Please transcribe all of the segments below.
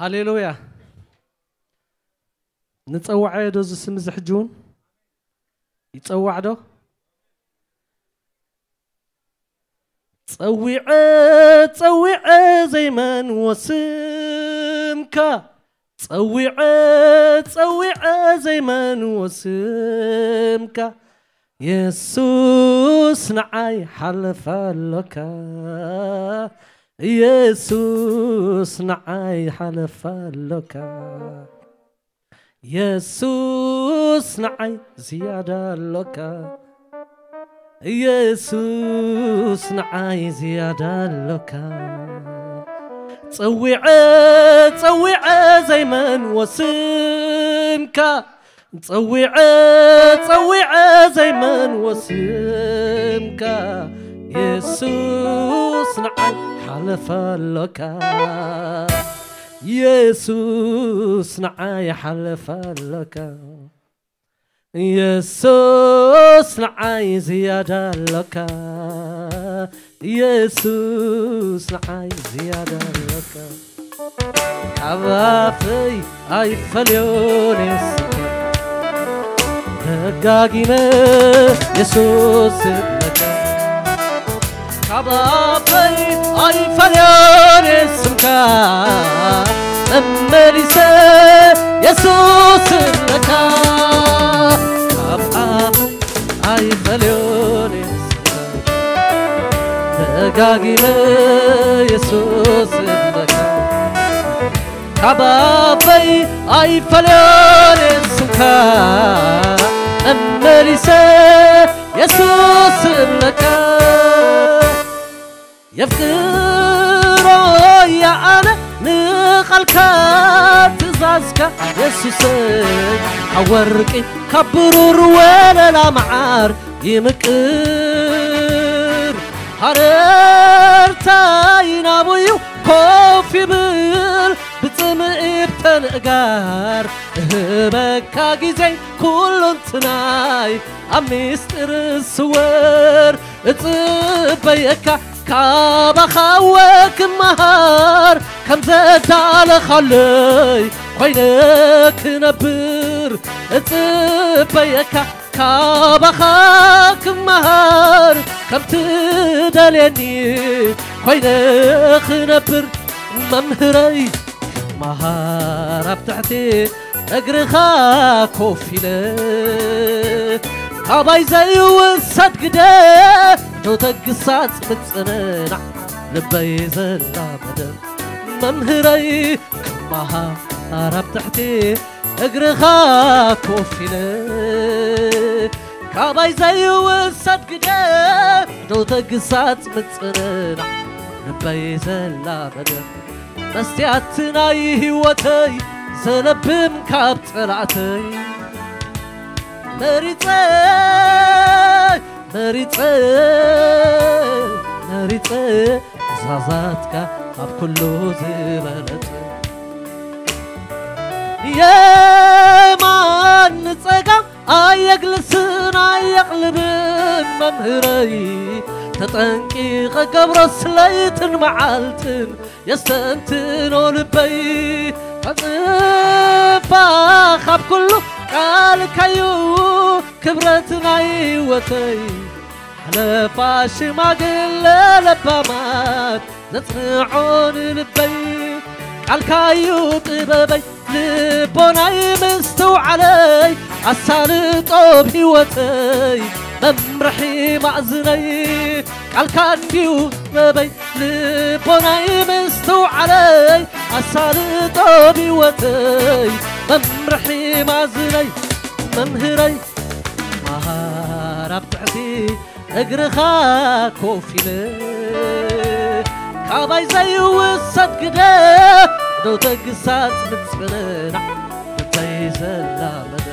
ሃሌሉያ። ንጸውዓዮ ዶ እዚ ስም እዚ ሕጂ እውን? ይጸዋዕ ዶ? ጸዊዐ፣ ጸዊዐ ዘይመንዎ ስምካ፣ ጸዊዐ፣ ጸዊዐ ዘይመንዎ ስምካ፣ የሱስ ንዓይ ሓለፋ ኣሎካ፣ የሱስ ንዓይ ሓለፋ ኣሎካ። የሱስ ንዓይ ዝያዳ ኣሎካ፣ የሱስ ንዓይ ዝያዳ ኣሎካ። ጸዊዐ፣ ጸዊዐ ዘይመንዎ ስምካ፣ ጸዊዐ፣ ጸዊዐ ዘይመንዎ ስምካ፣ የሱስ ንዓይ ሓለፋ ኣሎካ። የሱስ ንዓይ ሓለፋ ኣሎካ። የሱስ ንዓይ ዝያዳ ኣሎካ። የሱስ ንዓይ ዝያዳ ኣሎካ። ካብ ኣፈይ ኣይፈልዮን የስካ። ደጋጊመ የሱስ እብለካ። ካብ ኣፈይ ኣይፈልዮን ስምካ፣ መመሊሰ የሱስ እብለካ። ካብ ኣፈይ ኣይፈልዮን ስምካ፣ ደጋጊመ የሱስ እብለካ። ካብ ኣፈይ ኣይፈልዮን ስምካ፣ መመሊሰ የሱስ እብለካ። የፍቅሮ እየ ኣነ ንቓልካ ትእዛዝካ የሱሰይ፣ ካብ ወርቂ ካብ ብሩር ወለላ መዓር ይምቅር። ሃረርታይ ናብኡ ኮፍ ይብል፣ ብጽምኢ ብተንእጋር እህበካ ግዜይ ኩሉንትናይ ኣብ ሚስጥር ስወር። እጽበየካ ካባኻ እወ ክመሃር፣ ከም ዘዳለኻለይ ኮይነ ክነብር። እጽበየካ ካባኻ ክመሃር፣ ከም ትደልየኒ ኮይነ ክነብር። መምህረይ ክመሃር ኣብ ትሕቲ እግርኻ ኮፍ ኢለ፣ ካባይ ዘይውሰድ ግደ ዶ ተግሳጽ ምጽንናዕ ልበይ ዘላመደ። መምህረይ ክመሃር ኣብ ትሕቲ እግርኻ ኮፍ ኢለ፣ ካባይ ዘይውሰድ ግደ ዶ ተግሳጽ ምጽንናዕ ልበይ ዘላመደ። መስትያት ናይ ህይወተይ ዘለብም ካብ ጸላእተይ መሪጸ፣ መሪጸ፣ መሪጸ ዛዛትካ ካብ ኩሉ ዝበለጸ። የማን ንጸጋም ኣየግልስን ኣየቕልብን መምህረይ፣ ተጠንቂቐ ገብሮ ስለይትን መዓልትን የስተንትኖ ልበይ። ተጽባ ካብ ኩሉ ቃልካዩ ክብረት ናይ ህይወተይ፣ ሓለፋ ሽማግለ ለባማት ዘጽንዖ ንልበይ። ቃልካዩ ጥበበይ ልቦናይ ምስትውዓለይ፣ ኣሳልጦ ኣብ ህይወተይ መምርሒ ማእዝነይ። ቃልካ እንድዩ ጥበበይ ልቦናይ ምስትውዓለይ፣ ኣሳልጦ ኣብ ህይወተይ መምርሒ ማእዝነይ። መምህረይ መሃር ኣብ ትሕቲ እግርኻ ኮፍ ኢለ፣ ካባይ ዘይውሰድ ግደ ዶ ተግሳጽ ምጽንናዕ ልበይ ዘላመደ።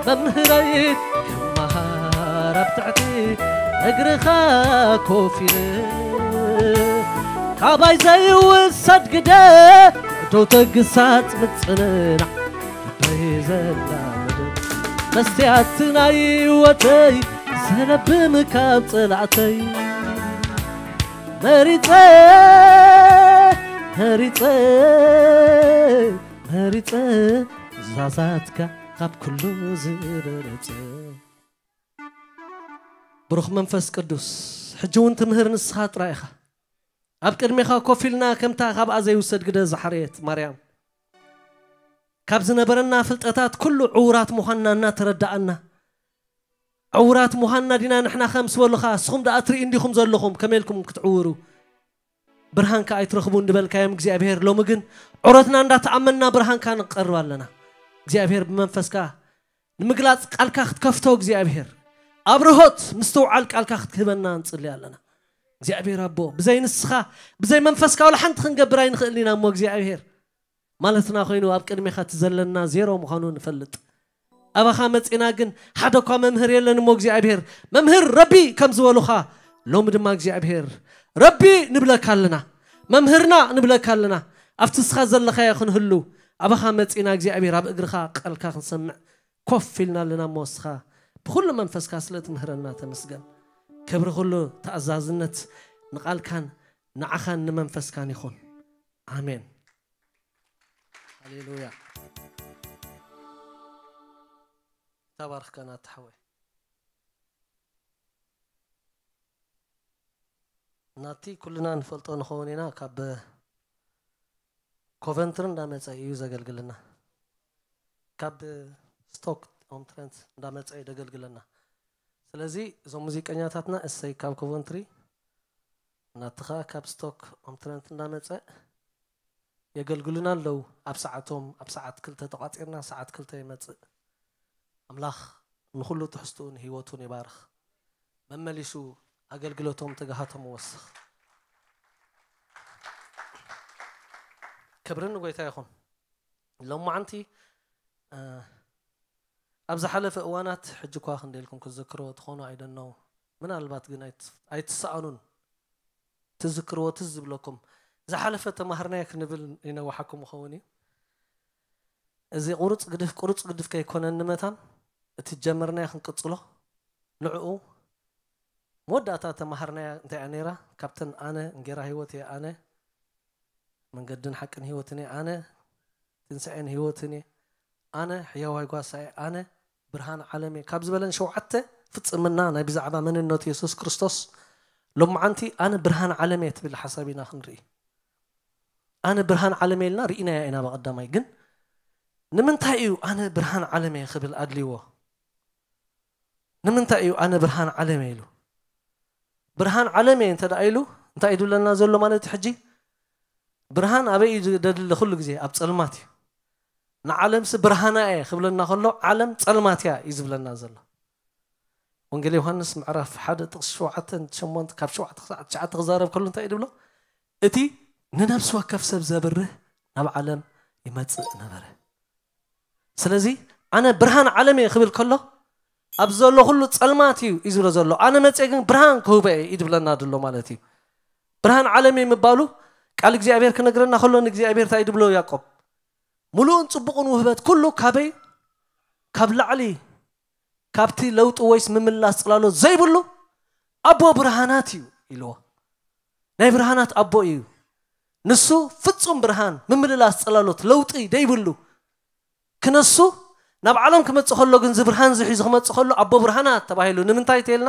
መምህረይ ክመሃር ኣብ ትሕቲ እግርኻ ኮፍ ኢለ፣ ካባይ ዘይውሰድ ግደ ዶ ተግሳጽ ምጽንናዕ ልበይ ዘላመደ። መስትያት ናይ ህይወተይ ዘለብም ካብ ጸላእተይ መሪጸ፣ መሪጸ መሪጸ ዛዛትካ ካብ ኩሉ ዝበለጸ። ብሩኽ መንፈስ ቅዱስ፣ ሕጂ እውን ትምህር ንስኻ ጥራይ ኢኻ። ኣብ ቅድሜኻ ኮፍ ኢልና ከምታ ካብኣ ዘይውሰድ ግደ ዝሓረየት ማርያም፣ ካብ ዝነበረና ፍልጠታት ኩሉ ዕዉራት ምዃንና እናተረዳኣና፣ ዕዉራት ምዃንና ዲና ንሕና ከም ዝበሉኻ፣ እስኹም ደኣ ትርኢ እንዲኹም ዘለኹም፣ ከመይ ኢልኩም ክትዕውሩ? ብርሃንካ ኣይትረኽቡ እንድበልካዮም እግዚኣብሔር፣ ሎሚ ግን ዑረትና እንዳተኣመንና ብርሃንካ ንቀርብ ኣለና። እግዚኣብሔር ብመንፈስካ ንምግላጽ ቃልካ ክትከፍቶ እግዚኣብሔር፣ ኣብርሆት ምስትውዓል ቃልካ ክትህበና ንጽሊ ኣለና። እግዚኣብሔር ኣቦ፣ ብዘይ ንስኻ፣ ብዘይ መንፈስካ ዋላ ሓንቲ ክንገብር ኣይንኽእልን ኢና እሞ እግዚኣብሔር፣ ማለትና ኮይኑ ኣብ ቅድሜኻ እቲ ዘለና ዜሮ ምዃኑ ንፈልጥ። ኣባኻ መጺና ግን ሓደ እኳ መምህር የለን እሞ እግዚኣብሔር፣ መምህር ረቢ ከም ዝበሉኻ፣ ሎሚ ድማ እግዚኣብሔር ረቢ ንብለካ ኣለና፣ መምህርና ንብለካ ኣለና። ኣብቲ እስኻ ዘለኻዮ ክንህሉ ኣባኻ መጺና እግዚኣብሔር ኣብ እግርኻ ቃልካ ክንሰምዕ ኮፍ ኢልና ኣለና እሞ እስኻ ብኹሉ መንፈስካ ስለ ትምህረና ተመስገን። ክብሪ ኩሉ ተኣዛዝነት ንቓልካን ንዓኻን ንመንፈስካን ይኹን። ኣሜን። ሃሌሉያ። ተባረኽ ከናቲ ሓወይ። ናቲ ኩልና ንፈልጦ ንኸውን ኢና። ካብ ኮቨንትሪ እንዳመጸ እዩ ዘገልግልና። ካብ ስቶክ ኦን ትረንት እንዳመጸ እዩ ዘገልግለና። ስለዚ እዞም ሙዚቀኛታትና እሰይ ካብ ኮቨንትሪ፣ ናቲ ኸኣ ካብ ስቶክ ኦን ትረንት እንዳመጸ የገልግሉና ኣለዉ። ኣብ ሰዓቶም፣ ኣብ ሰዓት ክልተ ተቋጺርና ሰዓት ክልተ ይመጽእ። ኣምላኽ ንኹሉ ትሕዝትኡን ህይወቱን ይባርኽ። መመሊሱ ኣገልግሎቶም ትግሃቶም ይወስኽ። ክብሪ ንጎይታ ይኹን። ሎማዓንቲ፣ እ፣ ኣብ ዝሓለፈ እዋናት፣ ሕጂ እኳ ክንደይ ኢልኩም ክትዝክርዎ ትኾኑ፣ I don't know። ምናልባት ግን ኣይትስ-፣ ኣይትሰኣኑን። ትዝክርዎ ትዝ ዝብለኩም። ዝሓለፈ ተማህርናዮ ክንብል ይነውሓኩም ይኸውን እዩ። እዚ ቁሩጽ ግድፍ፣ ቁሩጽ ግድፍ ከይኮነኒ መታን፣ እቲ ጀመርናዮ ክንቅጽሎ፣ ንዕኡ መወዳእታ ተማህርናያ እንታይ እያ ነይራ? ካብተን ኣነ እንጌራ ህይወት እየ፣ ኣነ መንገድን ሓቅን ህይወትን እየ፣ ኣነ ትንሳኤን ህይወትን እየ፣ ኣነ ሕያዋይ ጓሳ እየ፣ ኣነ ብርሃን ዓለም እየ ካብ ዝበለን ሸውዓተ ፍጽምና ናይ ብዛዕባ መንነቱ የሱስ ክርስቶስ፣ ሎማዓንቲ ኣነ ብርሃን ዓለም እየ ትብል ሓሳብ ኢና ክንርኢ። ኣነ ብርሃን ዓለም እየ ኢልና ርኢናያ ኢና ብቐዳማይ። ግን ንምንታይ እዩ ኣነ ብርሃን ዓለም እየ ክብል ኣድልይዎ? ንምንታይ እዩ ኣነ ብርሃን ዓለም እየ ኢሉ? ብርሃን ዓለም እየ እንተ ደኣ ኢሉ፣ እንታይ እዩ ዝብለና ዘሎ ማለት እዩ? ሕጂ ብርሃን ኣበይ እዩ ዘድሊ? ኩሉ ግዜ ኣብ ጸልማት እዩ። ንዓለምሲ ብርሃና እየ ክብለና ከሎ፣ ዓለም ጸልማት እያ እዩ ዝብለና ዘሎ። ወንጌል ዮሃንስ ምዕራፍ ሓደ ጥቕሲ ሸውዓተ፣ ሸሞንተ፣ ካብ ሸውዓተ ክሳዕ ትሽዓተ ክዛረብ ከሎ እንታይ እዩ ዝብሎ? እቲ ንነፍሲ ወከፍ ሰብ ዘብርህ ናብ ዓለም ይመጽእ ነበረ። ስለዚ ኣነ ብርሃን ዓለም እየ ክብል ከሎ፣ ኣብ ዘሎ ኩሉ ጸልማት እዩ እዩ ዝብሎ ዘሎ። ኣነ መጽየ ግን ብርሃን ክህቦ እየ እዩ ዝብለና ዘሎ ማለት እዩ። ብርሃን ዓለም እየ ምባሉ ቃል እግዚኣብሔር ክነግረና ከሎ፣ ንእግዚኣብሔር እንታይ እዩ ዝብሎ ያዕቆብ? ምሉእን ጽቡቕን ውህበት ኩሉ ካበይ? ካብ ላዕሊ፣ ካብቲ ለውጢ ወይስ ምምላስ ጽላሎት ዘይብሉ ኣቦ ብርሃናት እዩ ኢልዎ። ናይ ብርሃናት ኣቦ እዩ። ንሱ ፍጹም ብርሃን፣ ምምልላስ ጽላሎት፣ ለውጢ ዘይብሉ፣ ክነሱ ናብ ዓለም ክመጽእ ከሎ ግን፣ እዚ ብርሃን እዚ ሒዙ ክመጽእ ከሎ ኣቦ ብርሃናት ተባሂሉ። ንምንታይ ተይልና?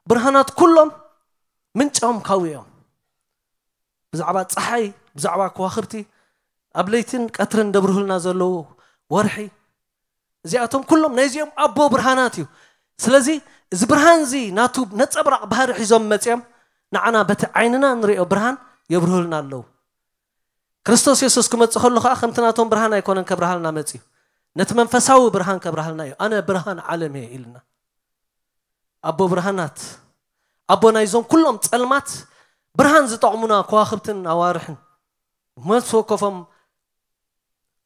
ብርሃናት ኩሎም ምንጫም ካው እዮም። ብዛዕባ ጸሓይ፣ ብዛዕባ ከዋኽብቲ፣ ኣብ ለይትን ቀትርን ደብርሁልና ዘለዉ ወርሒ፣ እዚኣቶም ኩሎም ናይዚኦም ኣቦ ብርሃናት እዩ። ስለዚ እዚ ብርሃን እዚ ናቱ ነጸብራቕ ባህሪ ሒዞም መጺኦም፣ ንዓና በቲ ዓይንና ንሪኦ ብርሃን የብርሁልና ኣለዉ። ክርስቶስ የሱስ ክመጽእ ከሎ ኸኣ ከምቲ ናቶም ብርሃን ኣይኮነን ከብርሃልና መጺኡ። ነቲ መንፈሳዊ ብርሃን ከብርሃልና እዩ። "ኣነ ብርሃን ዓለም እየ" ኢልና። ኣቦ ብርሃናት፣ ኣቦ ናይዞም ኩሎም ጸልማት ብርሃን ዝጠቕሙና ከዋኽብትን ኣዋርሕን። ነፍሲ ወከፎም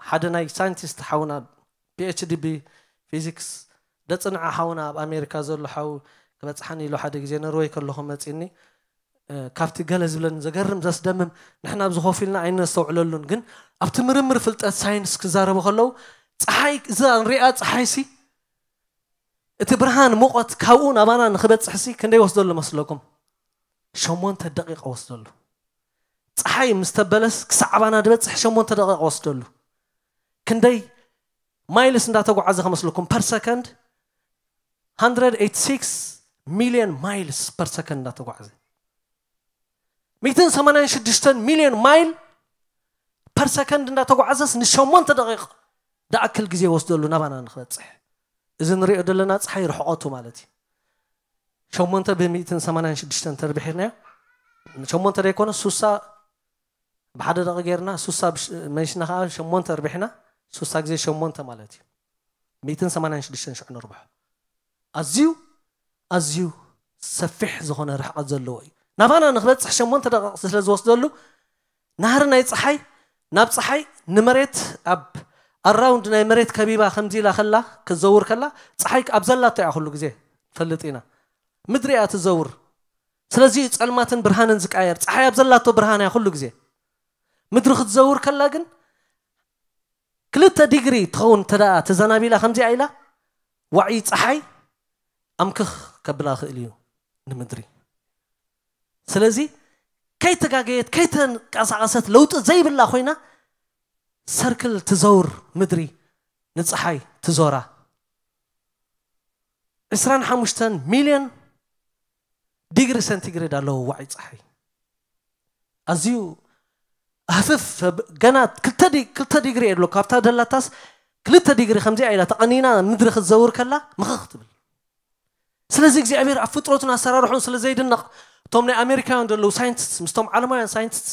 ሓደ ናይ ሳይንቲስት ሓውና፣ ፒ ኤች ዲ ብ ፊዚክስ ደጽንዐ ሓውና ኣብ ኣሜሪካ ዘሎ ሓው ክበጽሓኒ ኢሉ ሓደ ግዜ ኖርወይ ከለኹ መጺኒ፣ እ፣ ካብቲ ገለ ዝብለን ዘገርም ዘስደምም ንሕና ኣብዚ ኮፍ ኢልና ኣይነስተውዕለሉን፣ ግን ኣብቲ ምርምር ፍልጠት ሳይንስ ክዛረቡ ከለዉ ጸሓይ፣ እዛ ንሪኣ ጸሓይሲ እቲ ብርሃን ሙቐት ካብኡ ናባና ንኽበጽሕሲ ክንደይ ወስደሉ መስለኩም? ሸሞንተ ደቂቕ ወስደሉ። ፀሓይ ምስ ተበለስ ክሳዕ ኣባና ዝበፅሕ ሸሞንተ ደቂቕ ወስደሉ። ክንደይ ማይልስ እንዳተጓዓዘ ከመስለኩም? Per second hundred eighty six million miles per second እንዳተጓዓዘ፣ ሚእትን ሰማንያን ሽዱሽተን ሚልዮን ማይል per second እንዳተጓዓዘስ ንሸሞንተ ደቂቕ ደኣክል ግዜ ወስደሉ ናባና ንክበፅሕ። እዚ ንሪኦ ዘለና ፀሓይ ርሕቐቱ ማለት እዩ። ሸሞንተ ብሚእትን ሰማንያን ሽዱሽተን ተርቢሒርናዮ፣ ሸሞንተ ዘይኮነ ሱሳ ብሓደ ደቂ ጌርና ሱሳ ብሽ- መሊስና ከዓ ሸሞንተ ርቢሕና። ሱሳ ግዜ ሸሞንተ ማለት እዩ ሚእትን ሰማንያን ሽዱሽተን ሽዑ ንርብሖ። ኣዝዩ ኣዝዩ ሰፊሕ ዝኾነ ርሕቐት ዘለዎ እዩ። ናባና ንክበፅሕ ሸሞንተ ደቂቕ ስለ ዝወስደሉ ናህሪ ናይ ፀሓይ ናብ ፀሓይ ንመሬት ኣብ ኣራውንድ ናይ መሬት ከቢባ ከምዚ ኢላ ከላ ክትዘውር ከላ ፀሓይ ኣብ ዘላቶ እያ ኩሉ ግዜ ፈልጥ ኢና። ምድሪ እያ ትዘውር። ስለዚ እዩ ጸልማትን ብርሃንን ዝቃየር። ፀሓይ ኣብ ዘላቶ ብርሃን እያ ኩሉ ግዜ። ምድሪ ክትዘውር ከላ ግን ክልተ ዲግሪ ትኸውን እንተ ደኣ ተዘናቢላ ከምዚኣ ኢላ ዋዒ ፀሓይ ኣምክኽ ከብላ ይኽእል እዩ ንምድሪ። ስለዚ ከይተጋገየት ከይተንቀሳቐሰት ለውጢ ዘይብላ ኮይና ሰርክል ትዘውር ምድሪ ንፀሓይ ትዞራ። ዕስራን ሓሙሽተን ሚልዮን ዲግሪ ሰንቲግሬድ ኣለዎ ዋዒ ፀሓይ። ኣዝዩ ሃፍፍ ገና ክልተ ዲ- ክልተ ዲግሪ የድሎ ካብታ ደላታስ ክልተ ዲግሪ ከምዚኣ ኢላ ተቐኒና ምድሪ ክትዘውር ከላ ምኽኽ ትብል። ስለዚ እግዚኣብሔር ኣብ ፍጥረቱን ኣሰራርሑን ስለ ዘይድነቕ እቶም ናይ ኣሜሪካውያን ዘለዉ ሳይንቲስት ምስቶም ዓለማውያን ሳይንቲስት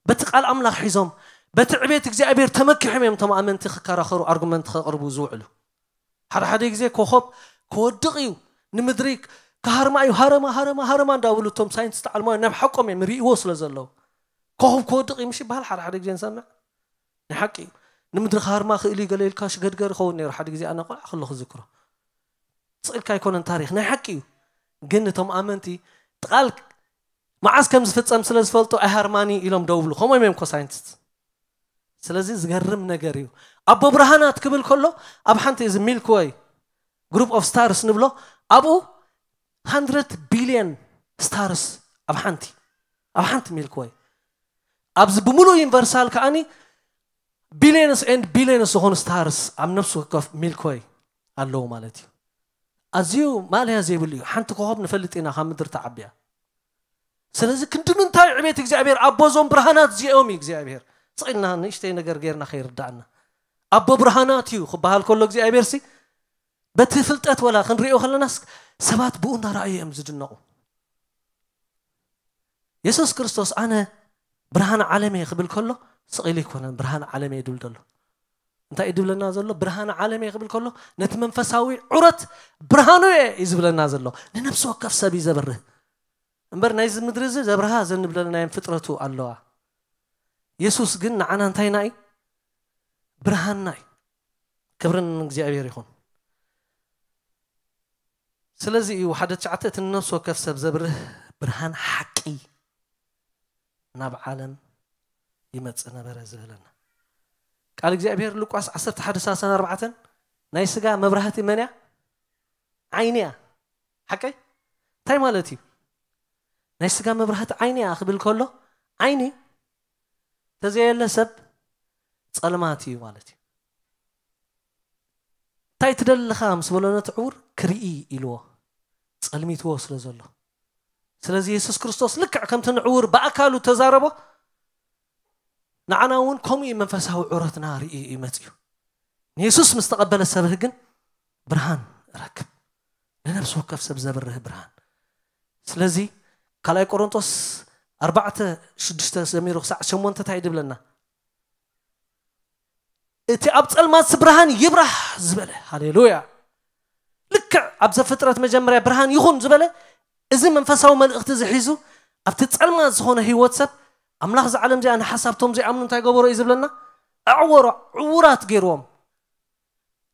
በቲ ቃል ኣምላኽ ሒዞም በቲ ዕቤት እግዚኣብሔር ተመኪሖም እዮም እቶም ኣመንቲ ክከራኸሩ ኣርጉመንት ከቕርቡ ዝውዕሉ። ሓደ ሓደ ግዜ ኮኸብ ክወድቕ እዩ ንምድሪ ክሃርማ እዩ ሃረማ ሃረማ ሃረማ እንዳብሉ እቶም ሳይንቲስት ዓለማውያን ናብ ሓቆም እዮም ርእይዎ ስለ ዘለዉ። ኮኸብ ክወድቕ እዩ ምሽ ይበሃል ሓደ ሓደ ግዜ ንሰምዕ። ናይ ሓቂ እዩ። ንምድሪ ክሃርማ ክእል እዩ ገለ ኢልካ ሽገድገር ይኸውን ነይሩ ሓደ ግዜ ኣነ ቆልዓ ከለኹ ዝክሮ። ስቕ ኢልካ ኣይኮነን ታሪኽ ናይ ሓቂ እዩ። ግን እቶም ኣመንቲ ቃል መዓስ ከም ዝፍጸም ስለ ዝፈልጡ ኣይሃርማኒ ኢሎም ደውብሉ ከምኦም እዮም ኮ ሳይንቲስት። ስለዚ ዝገርም ነገር እዩ። ኣቦ ብርሃናት ክብል ከሎ ኣብ ሓንቲ እዚ ሚልክወይ ግሩፕ ኦፍ ስታርስ ንብሎ ኣብኡ hundred ቢልዮን ስታርስ ኣብ ሓንቲ ኣብ ሓንቲ ሚልክወይ ኣብዚ ብምሉእ ዩኒቨርሳል ከዓኒ ቢልዮንስ ኤንድ ቢልዮንስ ዝኾኑ ስታርስ ኣብ ነፍሲ ወከፍ ሚልክወይ ኣለዉ ማለት እዩ። ኣዝዩ ማእለያ ዘይብሉ እዩ። ሓንቲ ኮኸብ ንፈልጥ ኢና ካብ ምድሪ ተዓብያ። ስለዚ ክንዲ ምንታይ ዕቤት እግዚኣብሔር ኣቦ እዞም ብርሃናት እዚኦም እዩ እግዚኣብሔር። ስቕ ኢልና ንእሽተይ ነገር ጌርና ከይርዳእና ኣቦ ብርሃናት እዩ ክበሃል ከሎ እግዚኣብሔር ሲ በቲ ፍልጠት ወላ ክንሪኦ ከለናስ ሰባት ብኡ እናረኣዩ እዮም ዝድነቑ። የሱስ ክርስቶስ ኣነ ብርሃን ዓለም እየ ክብል ከሎ ስቕ ኢሉ ኣይኮነን ብርሃን ዓለም እየ ድብል ዘሎ። እንታይ እዩ ድብለና ዘሎ? ብርሃን ዓለም እየ ክብል ከሎ ነቲ መንፈሳዊ ዑረት ብርሃኑ እየ እዩ ዝብለና ዘሎ። ንነፍሲ ወከፍ ሰብ እዩ ዘብርህ እምበር ናይዚ ምድሪ እዚ ዘብርሃ ዘንብለናየን ፍጥረቱ ኣለዋ። የሱስ ግን ንዓና እንታይና እዩ? ብርሃንና እዩ። ክብርን እግዚኣብሔር ይኹን። ስለዚ እዩ ሓደ ትሽዓተ እቲ ንነፍሲ ወከፍ ሰብ ዘብርህ ብርሃን ሓቂ ናብ ዓለም ይመጽእ ነበረ ዝብለና ቃል እግዚኣብሔር። ሉቃስ ዓሰርተ ሓደ ሰላሳን ኣርባዕተን ናይ ስጋ መብራህቲ መን እያ? ዓይኒ እያ። ሓቀይ? እንታይ ማለት እዩ? ናይ ስጋ መብራህቲ ዓይኒ እያ ክብል ከሎ ዓይኒ ተዘየለ ሰብ ጸልማት እዩ ማለት እዩ። እንታይ ትደሊ ኣለኻ ምስ በሎ ነቲ ዕዉር ክርኢ ኢልዎ ጸልሚትዎ ስለ ዘሎ። ስለዚ የሱስ ክርስቶስ ልክዕ ከምቲ ንዕዉር ብኣካሉ ተዛረቦ ንዓና እውን ከምኡ እዩ መንፈሳዊ ዑረትና ርእዩ እዩ መፅዩ። ንየሱስ ምስ ተቐበለ ሰብ ግን ብርሃን ረክብ። ንነፍሲ ወከፍ ሰብ ዘብርህ ብርሃን። ስለዚ ካልኣይ ቆሮንጦስ ኣርባዕተ ሽዱሽተ ጀሚሩ ክሳዕ ሸሞንተ እንታይ ድብለና? እቲ ኣብ ጸልማት ብርሃን ይብራህ ዝበለ። ሃሌሉያ። ልክዕ ኣብ ዘፍጥረት መጀመርያ ብርሃን ይኹን ዝበለ እዚ መንፈሳዊ መልእኽቲ ዝሒዙ ኣብቲ ጸልማት ዝኾነ ህይወት ሰብ ኣምላኽ ዝዓለም እዚኣ ንሓሳብቶም ዘይኣምኑ እንታይ ገበሮ እዩ ዝብለና? ኣዕወሮ ዕውራት ገይርዎም።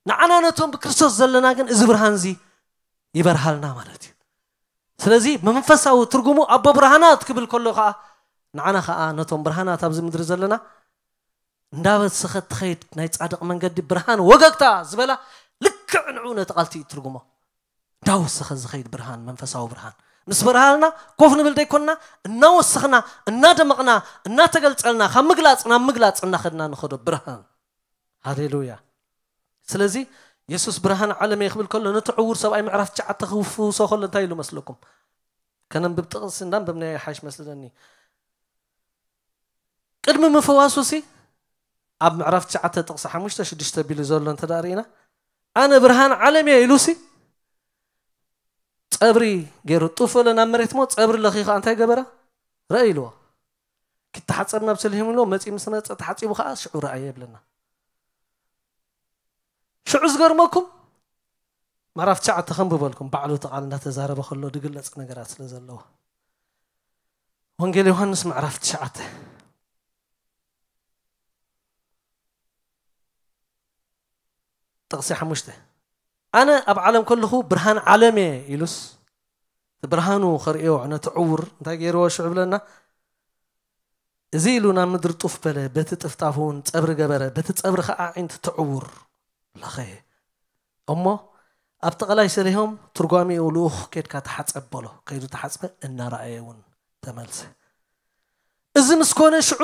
ንዓና ነቶም ብክርስቶስ ዘለና ግን እዚ ብርሃን እዚ ይበርሃልና ማለት እዩ። ስለዚ መንፈሳዊ ትርጉሙ ኣቦ ብርሃናት ክብል ከሎ ከዓ ንዓና ከዓ ነቶም ብርሃናት ኣብዚ ምድሪ ዘለና እንዳበሰኸት ትኸይድ ናይ ጻድቕ መንገዲ ብርሃን ወገግታ ዝበላ ልክዕ ንዑ ነቲ ቃልቲ እዩ ትርጉሞ። እንዳወሰኸ ዝኸይድ ብርሃን መንፈሳዊ ብርሃን። ምስ በርሃልና ኮፍ ንብል ዘይኮንና፣ እናወሰኽና፣ እናደመቕና፣ እናተገልጸልና፣ ካብ ምግላጽ ናብ ምግላጽ እናኸድና ንኸዶ ብርሃን። ሃሌሉያ። ስለዚ የሱስ ብርሃን ዓለም እየ ክብል ከሎ፣ ነቲ ዕውር ሰብኣይ ምዕራፍ ትሽዓተ ክፍውሶ ከሎ እንታይ ኢሉ መስለኩም? ከነንብብ ጥቕሲ እንዳንበብናዮ ይሓይሽ መስለኒ። ቅድሚ ምፍዋሱ ሲ ኣብ ምዕራፍ ትሽዓተ ጥቕሲ ሓሙሽተ ሽዱሽተ ቢሉ ዘሎ እንተ ደኣ ርኢና፣ ኣነ ብርሃን ዓለም እየ ኢሉ ሲ ጸብሪ ገይሩ ጡፍ በለ ናብ መሬት እሞ ጸብሪ ለኺ ከኣ እንታይ ገበረ? ረአ ኢልዎ። ክተሓጸብ ናብ ሰሊሆም ኢልዎ መጺኡ ምስ መጸ ተሓጺቡ ከኣ ሽዑ ረኣየ ይብለና። ሽዑ ዝገርመኩም ምዕራፍ ትሽዓተ ከንብበልኩም ባዕሉ እቲ ቃል እንዳተዛረበ ከሎ ዝግለጽ ነገራት ስለ ዘለዎ። ወንጌል ዮሃንስ ምዕራፍ ትሽዓተ ጥቕሲ ሓሙሽተ፣ ኣነ ኣብ ዓለም ከለኹ ብርሃን ዓለም እየ ኢሉስ፣ እቲ ብርሃኑ ኸርእዮ ነቲ ዕውር እንታይ ገይርዎ ሽዑ ብለና? እዚ ኢሉ ናብ ምድሪ ጡፍ በለ፣ በቲ ጥፍጣፍ እውን ጸብሪ ገበረ፣ በቲ ጸብሪ ኸዓ ኣዒንቲ እቲ ዕውር ለኸየ። እሞ ኣብቲ ቐላይ ሰሊሆም ትርጓሜኡ ልኡኽ ኬድካ ተሓጸብ በሎ። ከይዱ ተሓጽበ፣ እናረኣየ እውን ተመልሰ። እዚ ምስ ኮነ ሽዑ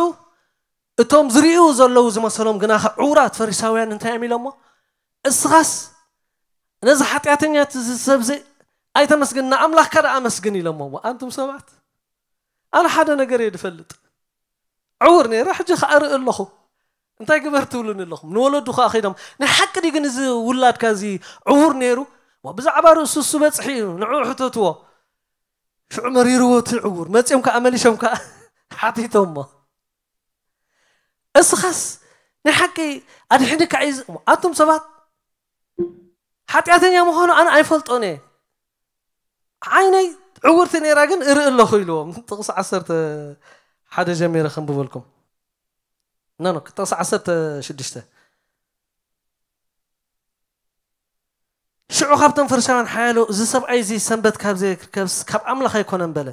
እቶም ዝርእዩ ዘለዉ ዝመሰሎም ግናኸ ዕውራት ፈሪሳውያን እንታይ እዮም ኢሎሞ? እስኻስ ነዚ ሓጢኣተኛ እቲ እዚ ሰብዚ ኣይተመስግን፣ ንኣምላኽካ ደኣ ኣመስግን ኢሎሞ። ኣንቱም ሰባት፣ ኣነ ሓደ ነገር እየ ዝፈልጥ። ዕውር ነይረ፣ ሕጂ ኸኣ እርኢ ኣለኹ። እንታይ ግበር ትብሉኒ ኣለኹም? ንወለዱ ኸኣ ከይዶም፣ ናይ ሓቂ ድዩ ግን እዚ ውላድካ እዚ ዕውር ነይሩ? ዋ፣ ብዛዕባ ርእሱ እሱ በጽሒ እዩ፣ ንዕኡ ሕተትዎ። ሽዑ መሪርዎ እቲ ዕውር፣ መጺኦም ከኣ መሊሾም ከኣ ሓቲቶሞ። እስኻስ ናይ ሓቂ ኣድሒንካ እዩ ዝ-፣ ኣቱም ሰባት፣ ሓጢኣተኛ ምዃኑ ኣነ ኣይፈልጦን እየ። ዓይነይ ዕውርቲ ነይራ ግን እርኢ ኣለኹ ኢልዎም። ጥቕሲ ዓሰርተ ሓደ ጀሚረ ከንብበልኩም። ኖ፣ ኖ፣ ጥቕሲ ዓሰርተ ሽዱሽተ። ሽዑ ካብቶም ፈሪሳውያን ሓያሎ፣ "እዚ ሰብኣይ እዚ ሰንበት ካብ ዘይክርከብስ ካብ ኣምላኽ ኣይኮነን" በለ፣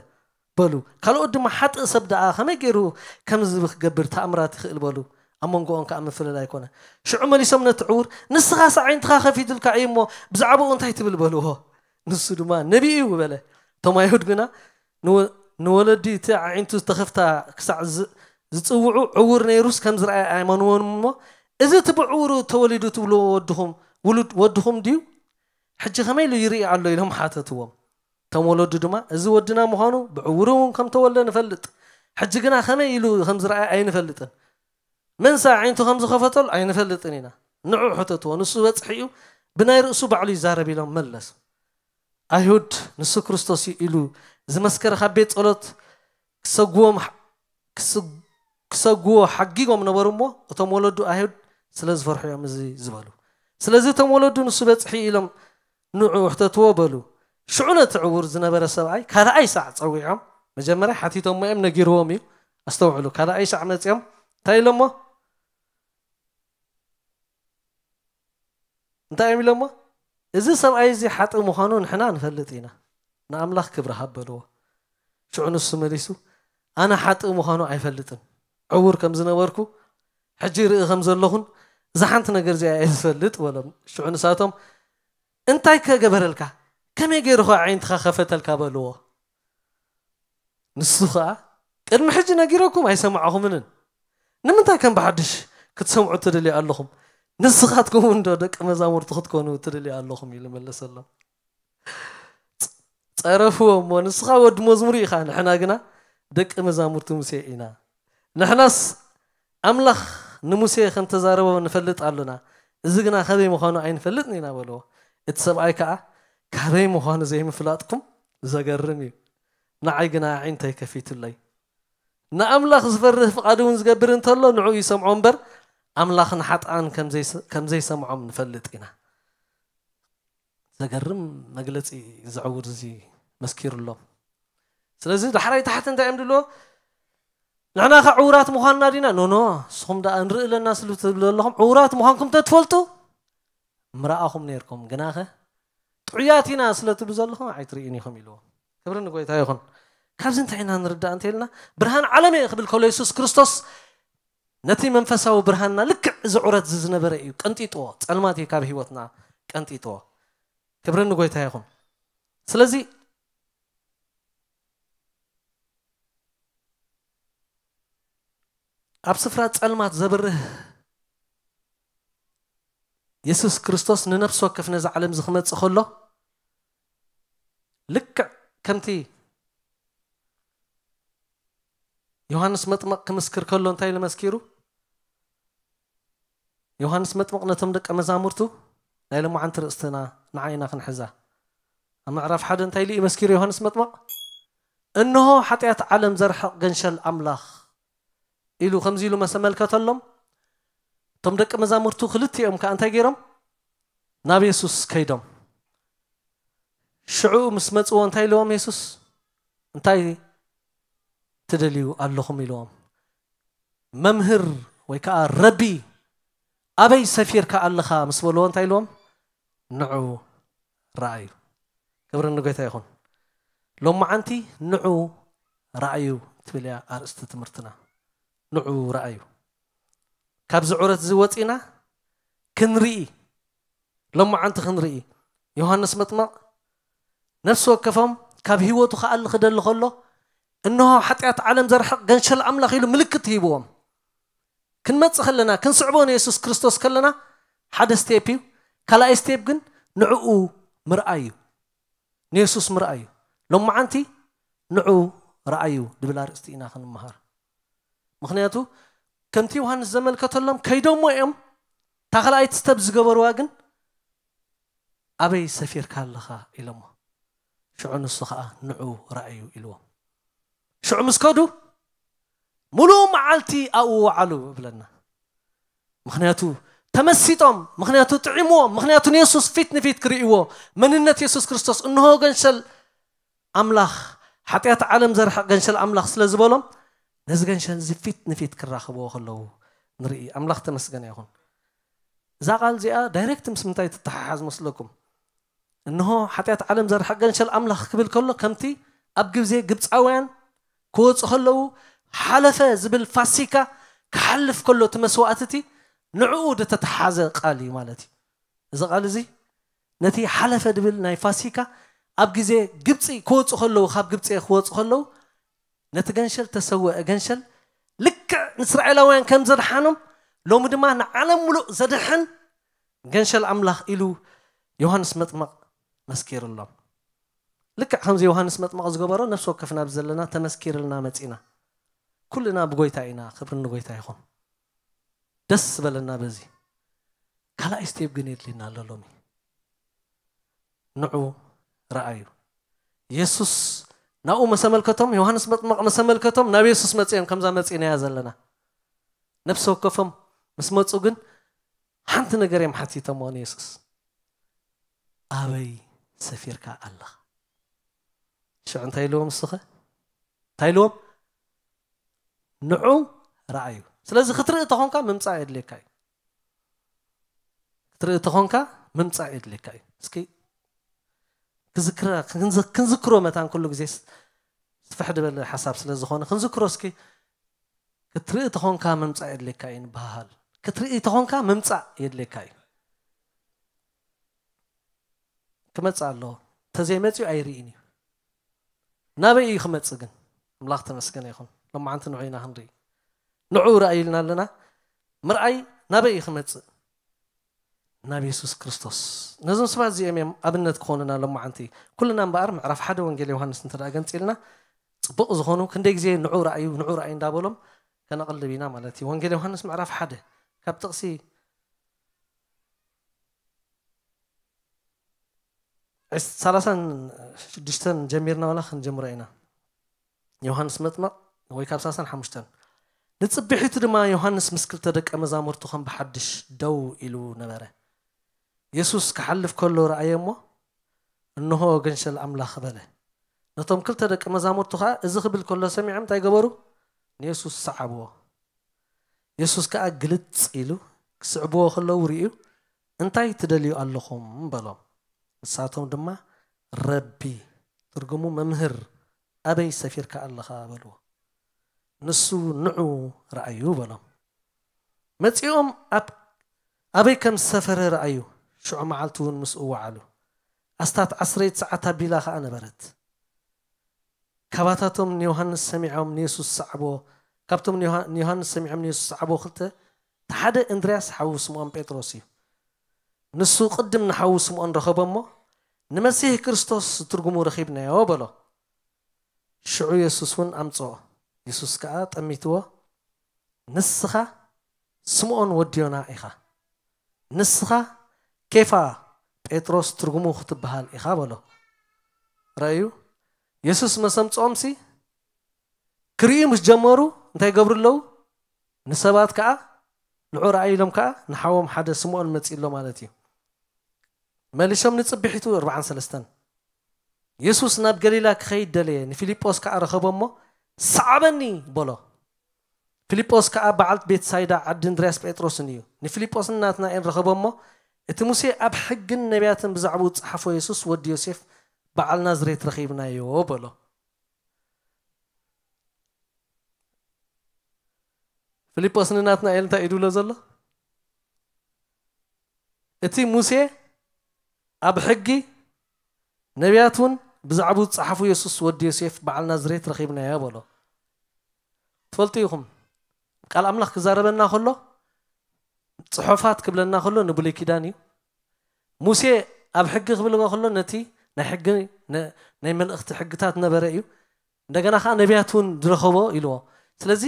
በሉ። ካልኦት ድማ፣ "ሓጥእ ሰብ ደኣ ከመይ ገይሩ ከምዚ ክገብር ተኣምራት ይኽእል?" በሉ። ኣብ መንጎኦም ከኣ ምፍልላይ ኮነ። ሽዑ መሊሶም ነቲ ዕዉር፣ "ንስኻስ ኣዒንትኻ ከፊቱልካ እዩ እሞ ብዛዕባኡ እንታይ ትብል?" በልዎ። ንሱ ድማ፣ "ነቢይ እዩ" በለ። እቶም ኣይሁድ ግና፣ ንወ-፣ ንወለዲ እቲ ኣዒንቱ ዝተኸፍታ ክሳዕ ዝ-፣ ዝጽውዑ፣ ዕዉር ነይሩስ ከም ዝረኣየ ኣየመንዎን እሞ፣ "እዚ እቲ ብዕዉሩ ተወሊዱ ትብልዎ ወድኹም፣ ውሉድ ወድኹም ድዩ? ሕጂ ከመይ ኢሉ ይርኢ ኣሎ?" ኢሎም ሓተትዎም። እቶም ወለዱ ድማ፣ "እዚ ወድና ምዃኑ ብዕዉሩ እውን ከም ተወልደ ንፈልጥ፣ ሕጂ ግና ከመይ ኢሉ ከም ዝረኣየ ኣይንፈልጥን። መንሰ ኣዒንቱ ከም ዝኸፈተሉ ኣይንፈልጥን ኢና። ንዑ ሕተትዎ፣ ንሱ በጽሒ እዩ፣ ብናይ ርእሱ ባዕሉ ይዛረብ" ኢሎም መለሱ። ኣይሁድ፣ "ንሱ ክርስቶስ እዩ" ኢሉ ዝመስከረ ካብ ቤት ጸሎት ክሰግዎም፣ ክስ-፣ ክሰግዎ ሓጊጎም ነበሩ እሞ፣ እቶም ወለዱ ኣይሁድ ስለ ዝፈርሑ እዮም እዚ ዝበሉ። ስለዚ እቶም ወለዱ፣ "ንሱ በጽሒ ኢሎም ንዑ ሕተትዎ" በሉ። ሽዑ ነቲ ዕዉር ዝነበረ ሰብኣይ ካልኣይ ሳዕ ጸዊዖም፣ መጀመርያ ሓቲቶሞ እዮም፣ ነጊርዎም እዩ። ኣስተውዕሉ፣ ካልኣይ ሳዕ መጺኦም እንታይ ኢሎሞ? እንታይ እዮም ኢሎሞ? "እዚ ሰብኣይ እዚ ሓጥእ ምዃኑ ንሕና ንፈልጥ ኢና፣ ንኣምላኽ ክብሪ ሃብ" በልዎ። ሽዑ ንሱ መሊሱ፣ "ኣነ ሓጥእ ምዃኑ ኣይፈልጥን፣ ዕዉር ከም ዝነበርኩ፣ ሕጂ ይርኢ ከም ዘለኹን፣ እዛ ሓንቲ ነገር እዚኣ እየ ዝፈልጥ" በሎም። ሽዑ ንሳቶም፣ "እንታይ ከ ገበረልካ? ከመይ ገይሩ ኸ ኣዒንትኻ ኸፈተልካ?" በልዎ። ንሱ ኸኣ፣ "ቅድሚ ሕጂ ነጊረኩም ኣይሰማዕኹምንን፣ ንምንታይ ከም ብሓድሽ ክትሰምዑ ትደልዩ ኣለኹም? ንስኻትኩም እውን ዶ ደቂ መዛሙርቱ ክትኮኑ ትደልዩ ኣለኹም?" ኢሉ መለሰሎም። ጸ-፣ ጸረፍዎ እሞ፣ "ንስኻ ወዲ መዝሙር ኢኻ፣ ንሕና ግና ደቂ መዛሙርቲ ሙሴ ኢና። ንሕናስ ኣምላኽ ንሙሴ ከም ተዛረቦ ንፈልጥ ኣሎና፣ እዚ ግና ከመይ ምዃኑ ኣይንፈልጥን ኢና" በልዎ። እቲ ሰብኣይ ከኣ፣ "ካበይ ምዃኑ ዘይምፍላጥኩም ዘገርም እዩ። ንዓይ ግና ኣዒንተይ ከፊቱለይ። ንኣምላኽ ዝፈርህ ፍቓዱ እውን ዝገብር እንተሎ ንዕኡ ይሰምዖ እምበር፣ ኣምላኽ ንሓጥኣን ከም ዘይሰ-፣ ከም ዘይሰምዖም ንፈልጥ ኢና።" ዘገርም መግለጺ እዚ ዕዉር እዚ መስኪሩሎም። ስለዚ ዳሕራይ ታሕቲ እንታይ እዮም ድልዎ? "ንሕና ኸ ዕዉራት ምዃንና ዲና?" "ኖ፣ ኖ፣ ንስኹም ደኣ ንርኢ ኣለና ስሉ ትብሉ ዘለኹም፣ ዕዉራት ምዃንኩም ተትፈልጡ ምረኣኹም ነይርኩም፣ ግናኸ ጥዑያት ኢና ስለ ትብሉ ዘለኹም ኣይትርእዩን ኢኹም" ኢልዎም። ክብሪ ንጎይታ ይኹን። ካብዚ እንታይ ኢና ንርዳእ እንተ ኢልና፣ "ብርሃን ዓለም እየ" ክብል ከሎ የሱስ ክርስቶስ ነቲ መንፈሳዊ ብርሃንና ልክዕ እዚ ዑረት እዚ ዝነበረ እዩ ቀንጢጥዎ፣ ጸልማት እዩ ካብ ህይወትና ቀንጢጥዎ። ክብሪ ንጎይታ ይኹን። ስለዚ ኣብ ስፍራ ጸልማት ዘብርህ የሱስ ክርስቶስ ንነፍሲ ወከፍ ነዚ ዓለም እዚ ክመጽእ ከሎ፣ ልክዕ ከምቲ ዮሃንስ መጥመቕ ክምስክር ከሎ እንታይ ኢሉ መስኪሩ? ዮሃንስ መጥመቕ ነቶም ደቀ መዛሙርቱ፣ ናይ ሎማዓንቲ ርእስትና ንዓይና ክንሕዛ፣ ኣብ ምዕራፍ ሓደ እንታይ ኢሉ እዩ መስኪሩ ዮሃንስ መጥመቕ? "እንሆ ሓጢኣት ዓለም ዘርሕቕ ገንሸል ኣምላኽ" ኢሉ ከምዚ ኢሉ መሰመልከተሎም። እቶም ደቂ መዛሙርቱ ክልቲኦም ከኣ እንታይ ገይሮም? ናብ የሱስ ከይዶም። ሽዑ ምስ መጽዎ እንታይ ኢልዎም የሱስ? "እንታይ ትደልዩ ኣለኹም?" ኢልዎም። "መምህር ወይ ከኣ ረቢ፣ ኣበይ ሰፊርካ ኣለኻ?" ምስ በልዎ እንታይ ኢልዎም? "ንዑ ረኣዩ።" ክብሪ ንጎይታ ይኹን። ሎማዓንቲ "ንዑ ረኣዩ" ትብል እያ ኣርእስቲ ትምህርትና። "ንዑ ረኣዩ።" ካብዚ ዑረት እዚ ወጺና ክንርኢ፣ ሎማዓንቲ ክንርኢ። ዮሃንስ መጥመቕ ነፍሲ ወከፎም ካብ ህይወቱ ክኣሊ ክደሊ ከሎ፣ "እንሆ ሓጢኣት ዓለም ዘርሕቕ ገንሸል ኣምላኽ" ኢሉ ምልክት ሂብዎም። ክንመጽእ ከለና፣ ክንስዕቦ ንየሱስ ክርስቶስ ከለና፣ ሓደ ስቴፕ እዩ። ካልኣይ ስቴፕ ግን ንዕኡ ምርኣይ እዩ። ንየሱስ ምርኣይ እዩ። ሎማዓንቲ "ንዑ ረኣዩ" ድብል ኣርእስቲ ኢና ክንመሃር። ምኽንያቱ ከምቲ ዮሃንስ ዘመልከተሎም ከይዶሞ እዮም። እታ ካልኣይቲ ስተፕ ዝገበርዋ ግን "ኣበይ ሰፊርካ ኣለኻ?" ኢሎሞ። ሽዑ ንሱ ኸኣ "ንዑ ረኣዩ" ኢልዎም። ሽዑ ምስ ከዱ፣ ምሉእ መዓልቲ ኣብኡ ወዓሉ እብለና። ምኽንያቱ ተመሲጦም፣ ምኽንያቱ ጥዒምዎም፣ ምኽንያቱ ንየሱስ ፊት ንፊት ክርእይዎ፣ መንነት የሱስ ክርስቶስ፣ "እንሆ ገንሸል ኣምላኽ፣ ሓጢኣት ዓለም ዘርሕቕ ገንሸል ኣምላኽ" ስለ ዝበሎም፣ ነዚ ገንሸል እዚ ፊት ንፊት ክራኸብዎ ከለዉ ንርኢ። ኣምላኽ ተመስገነ ይኹን። እዛ ቃል እዚኣ ዳይሬክት ምስ ምንታይ ትተሓሓዝ መስለኩም? "እንሆ ሓጢኣት ዓለም ዘርሕቕ ገንሸል ኣምላኽ" ክብል ከሎ፣ ከምቲ ኣብ ግዜ ግብፃውያን ክወፁ ከለዉ ሓለፈ ዝብል ፋሲካ ክሓልፍ ከሎ፣ እቲ መስዋእቲ እቲ ንዕኡ ዝተተሓዘ ቃል እዩ ማለት እዩ። እዚ ቃል እዚ ነቲ ሓለፈ ድብል ናይ ፋሲካ ኣብ ግዜ ግብፂ ክወፁ ከለዉ፣ ካብ ግብፂ ክወፁ ከለዉ፣ ነቲ ገንሸል ተሰወአ ገንሸል ልክዕ ንእስራኤላውያን ከም ዘድሓኖም፣ ሎሚ ድማ ንዓለም ሙሉእ ዘድሕን ገንሸል ኣምላኽ ኢሉ ዮሃንስ መጥመቕ መስኪሩሎም። ልክዕ ከምዚ ዮሃንስ መጥመቕ ዝገበሮ፣ ነፍሲ ወከፍና ብዘለና ተመስኪርልና መጺና። ኩልና ብጎይታ ኢና፣ ክብሪ ንጎይታ ይኹን። ደስ ዝበለና በዚ። ካልኣይ ስቴፕ ግን የድልየና ኣሎ ሎሚ። ንዑ ረኣዩ። የሱስ ናብኡ መሰመልከቶም፣ ዮሃንስ መጥመቕ መሰመልከቶም ናብ የሱስ መጺኦም፣ ከምዛ መጺእናያ ዘለና። ነፍሲ ወከፎም ምስ መጹ ግን ሓንቲ ነገር እዮም ሓቲቶምዎ ንየሱስ። "ኣበይ ሰፊርካ ኣለኻ?" ሽዑ እንታይ ኢልዎም እሱኸ? እንታይ ኢልዎም? "ንዑ ረኣዩ።" ስለዚ ክትርኢ ተኾንካ ምምጻእ የድልየካ እዩ። ክትርኢ ተኾንካ ምምጻእ የድልየካ እዩ። እስኪ ክዝክረ-፣ ክንዝ-፣ ክንዝክሮ መታን ኩሉ ግዜ ስ-፣ ስፍሕ ዝበለ ሓሳብ ስለ ዝኾነ ክንዝክሮ እስኪ። ክትርኢ ተኾንካ ምምጻእ የድልየካ እዩ ንበሃል። ክትርኢ ተኾንካ ምምጻእ የድልየካ እዩ። ክመጽእ ኣለዎ። እንተዘይመጽኡ ኣይርእይን እዩ። ናበይ እዩ ክመጽእ ግን? ኣምላኽ ተመስገነ ይኹን። ሎማዓንቲ ንዑ ኢና ክንርኢ። ንዑ ረኣዩ ኢልና ኣለና። ምርኣይ ናበይ እዩ ክመጽእ? ናብ የሱስ ክርስቶስ። ነዞም ሰባት እዚኦም እዮም ኣብነት ክኾኑና ሎማዓንቲ። ኩልና እምበኣር ምዕራፍ ሓደ ወንጌል ዮሃንስ እንተ ደኣ ገንጺልና፣ ጽቡቕ ዝኾኑ ክንደይ ግዜ ንዑ ረኣዩ፣ ንዑ ረኣዩ እንዳበሎም ከነቕልብ ኢና ማለት እዩ። ወንጌል ዮሃንስ ምዕራፍ ሓደ ካብ ጥቕሲ ዕስ-፣ ሰላሳን ሽዱሽተን ጀሚርና ዋላ ክንጀምሮ ኢና። ዮሃንስ መጥመቕ ወይ ካብ ሰላሳን ሓሙሽተን። ንጽብሒቱ ድማ ዮሃንስ ምስ ክልተ ደቀ መዛሙርቱ ከም ብሓድሽ ደው ኢሉ ነበረ። የሱስ ክሓልፍ ከሎ ረኣየ እሞ፣ "እንሆ ገንሸል ኣምላኽ" በለ። ነቶም ክልተ ደቀ መዛሙርቱ ኸኣ እዚ ክብል ከሎ ሰሚዖም እንታይ ገበሩ? ንየሱስ ሰዓብዎ። የሱስ ከኣ ግልጽ ኢሉ ክስዕብዎ ከለዉ ርእዩ፣ "እንታይ ትደልዩ ኣለኹም?" በሎም። ንሳቶም ድማ፣ "ረቢ" ትርጉሙ መምህር፣ "ኣበይ ሰፊርካ ኣለኻ?" በልዎ። ንሱ፣ "ንዑ ረኣዩ" በሎም። መጺኦም ኣብ-፣ ኣበይ ከም ዝሰፈረ ረኣዩ። ሽዑ መዓልቲ እውን ምስኡ ወዓሉ። ኣስታት ዓስረይቲ ሰዓት ኣቢላ ኸኣ ነበረት። ካባታቶም ንዮሃንስ ሰሚዖም ንየሱስ ሰዓቦ ካብቶም ንዮሃ- ንዮሃንስ ሰሚዖም ንየሱስ ዝሰዓብዎ ክልተ፣ እቲ ሓደ እንድርያስ ሓዉ ስምዖን ጴጥሮስ እዩ። ንሱ ቅድም ንሓዉ ስምዖን ረኸቦ እሞ፣ ንመሲሕ ክርስቶስ ትርጉሙ ረኺብናዮ በሎ። ሽዑ የሱስ እውን ኣምጽኦ። የሱስ ከኣ ጠሚትዎ፣ ንስኻ ስምዖን ወዲ ዮና ኢኻ። ንስኻ ኬፋ፣ ጴጥሮስ ትርጉሙ ክትበሃል ኢኻ በሎ። ረኣዩ፣ የሱስ መሰምጽኦምሲ ክርእዩ ምስ ጀመሩ እንታይ ይገብሩ ኣለዉ? ንሰባት ከኣ ንዑ ረኣዩ ኢሎም ከኣ ንሓዎም ሓደ ስምዖን መጺኡ ኣሎ ማለት እዩ። መሊሶም ንጽብሒቱ ኣርባዓን ሰለስተን የሱስ ናብ ገሊላ ክኸይድ ደለየ፣ ንፊልጶስ ከኣ ረኸቦ እሞ ሰዓበኒ በሎ። ፊልጶስ ከኣ በዓል ቤት ሳይዳ ዓዲ እንድርያስ ጴጥሮስን እዩ። ንፊልጶስን ናትናኤል ረኸቦ እሞ እቲ ሙሴ ኣብ ሕግን ነቢያትን ብዛዕባኡ ዝጸሓፎ የሱስ ወዲ ዮሴፍ በዓል ናዝሬት ረኺብናዮ በሎ። ፊልጶስ ንናትናኤል እንታይ እዩ ድብሎ ዘሎ? እቲ ሙሴ ኣብ ሕጊ ነቢያት እውን ብዛዕባኡ ዝጸሓፉ የሱስ ወዲ ዮሴፍ በዓል ናዝሬት ረኺብናዮ በሎ። ትፈልጡ ኢኹም፣ ቃል ኣምላኽ ክዛረበና ከሎ፣ ጽሑፋት ክብለና ከሎ ንብሉይ ኪዳን እዩ። ሙሴ ኣብ ሕጊ ክብል ከሎ ነቲ ናይ ሕጊ ነ- ናይ መልእኽቲ ሕግታት ነበረ እዩ። እንደገና ከዓ ነቢያት እውን ዝረኸቦ ኢልዎ። ስለዚ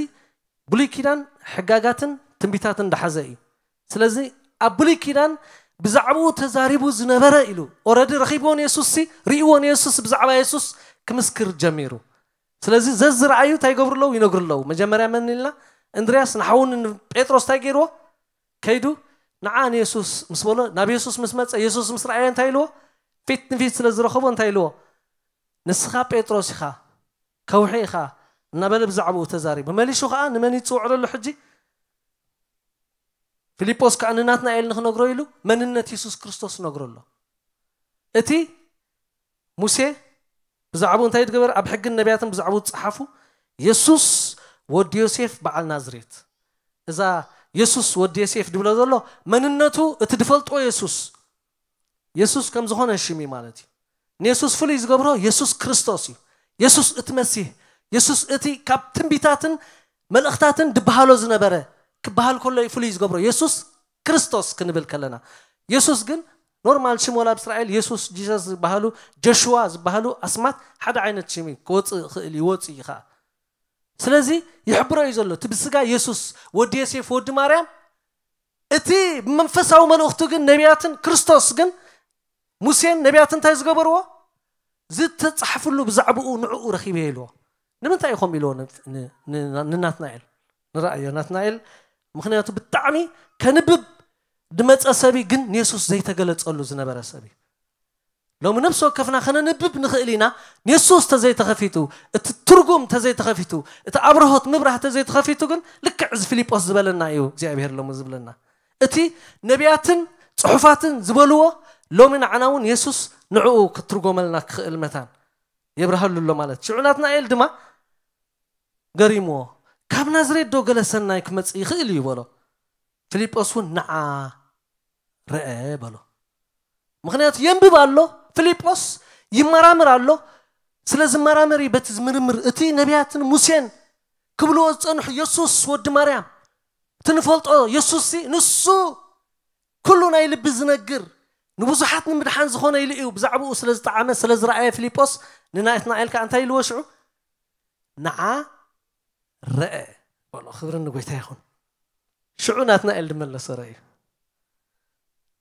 ብሉይ ኪዳን ሕጋጋትን ትንቢታትን ዝሓዘ እዩ። ስለዚ ኣብ ብሉይ ኪዳን ብዛዕባኡ ተዛሪቡ ዝነበረ ኢሉ ኦረዲ ረኺብዎ ንየሱስ ሲ ርእይዎ ንየሱስ ብዛዕባ የሱስ ክምስክር ጀሚሩ። ስለዚ ዘዝረኣዩ እንታይ ይገብሩ ኣለዉ? ይነግሩ ኣለዉ። መጀመርያ መን ኢልና? እንድርያስ ንሓውን ንጴጥሮስ እንታይ ገይርዎ? ከይዱ ንዓ ንየሱስ ምስ በሎ፣ ናብ የሱስ ምስ መጸ፣ የሱስ ምስ ረኣየ እንታይ ኢልዎ? ፊት ንፊት ስለ ዝረኸቦ እንታይ ኢልዎ? ንስኻ ጴጥሮስ ኢኻ፣ ከውሒ ኢኻ እናበለ ብዛዕባኡ ተዛሪቡ። መሊሱ ኸዓ ንመን ይጽውዖ ዘሎ ሕጂ? ፊልጶስ ከኣ ንናትናኤል ንኽነግሮ ኢሉ መንነት የሱስ ክርስቶስ ነግሮ ኣሎ። እቲ ሙሴ ብዛዕባኡ እንታይ ዝገበር? ኣብ ሕግን ነቢያትን ብዛዕባኡ ዝጸሓፉ የሱስ ወዲ ዮሴፍ በዓል ናዝሬት። እዛ የሱስ ወዲ ዮሴፍ ድብሎ ዘሎ መንነቱ እቲ ድፈልጦ የሱስ የሱስ ከም ዝኾነ ሽም እዩ ማለት እዩ። ንየሱስ ፍሉይ ዝገብሮ የሱስ ክርስቶስ እዩ። የሱስ እቲ መሲህ፣ የሱስ እቲ ካብ ትንቢታትን መልእኽታትን ድበሃሎ ዝነበረ ክበሃል ከሎ እዩ ፍሉይ ዝገብሮ። የሱስ ክርስቶስ ክንብል ከለና፣ የሱስ ግን ኖርማል ሽም ወላ ኣብ እስራኤል የሱስ፣ ጂሰስ ዝበሃሉ፣ ጆሽዋ ዝበሃሉ ኣስማት ሓደ ዓይነት ሽም እዩ። ክወፅእ ይኽእል እዩ፣ ይወፅእ እዩ ከዓ። ስለዚ ይሕብሮ እዩ ዘሎ እቲ ብስጋ የሱስ ወዲ ዮሴፍ ወዲ ማርያም፣ እቲ ብመንፈሳዊ መልእኽቱ ግን ነቢያትን ክርስቶስ ግን ሙሴን ነቢያትን እንታይ ዝገበርዎ? ዝተጻሕፍሉ ብዛዕባኡ ንዕኡ ረኺበ ኢልዎ። ንምንታይ እዩ ከምኡ ኢልዎ ን- ን- ን- ንናትናኤል? ንረኣዮ ናትናኤል፣ ምኽንያቱ ብጣዕሚ ከንብብ ድመጸ ሰብ እዩ፣ ግን ንየሱስ ዘይተገለጸሉ ዝነበረ ሰብ እዩ። ሎሚ ነፍሲ ወከፍና ከነንብብ ንኽእል ኢና። ንየሱስ ተዘይተኸፊቱ፣ እቲ ትርጉም ተዘይተኸፊቱ፣ እቲ ኣብርሆት ምብራህ ተዘይተኸፊቱ ግን ልክዕ እዚ ፊልጶስ ዝበለና እዩ እግዚኣብሔር ሎሚ ዝብለና። እቲ ነቢያትን ጽሑፋትን ዝበልዎ ሎሚ ንዓና እውን የሱስ ንዕኡ ክትርጎመልና ክኽእል መታን የብርሃሉ ኣሎ ማለት። ሽዑ ናትናኤል ድማ ገሪምዎ፣ ካብ ናዝሬት ዶ ገለ ሰናይ ክመጽእ ይኽእል እዩ በሎ። ፊልጶስ እውን ንዓ ርአ በሎ። ምኽንያቱ የንብብ ኣሎ ፊልጶስ፣ ይመራመር ኣሎ። ስለ ዝመራመር እዩ በቲ ዝምርምር እቲ ነቢያትን ሙሴን ክብልዎ ዝጸንሑ የሱስ ወዲ ማርያም እቲ ንፈልጦ የሱስ ንሱ ኩሉ ናይ ልቢ ዝነግር ንብዙሓት ንምድሓን ዝኾነ ኢሉ እዩ ብዛዕባኡ ስለ ዝጠዓመ ስለ ዝረኣየ ፊልጶስ ንናትናኤል ከኣ እንታይ ኢልዎ ሽዑ ንዓ ረአ በሎ። ክብሪ ንጎይታ ይኹን። ሽዑ ናትናኤል ድመለሰ ረእዩ።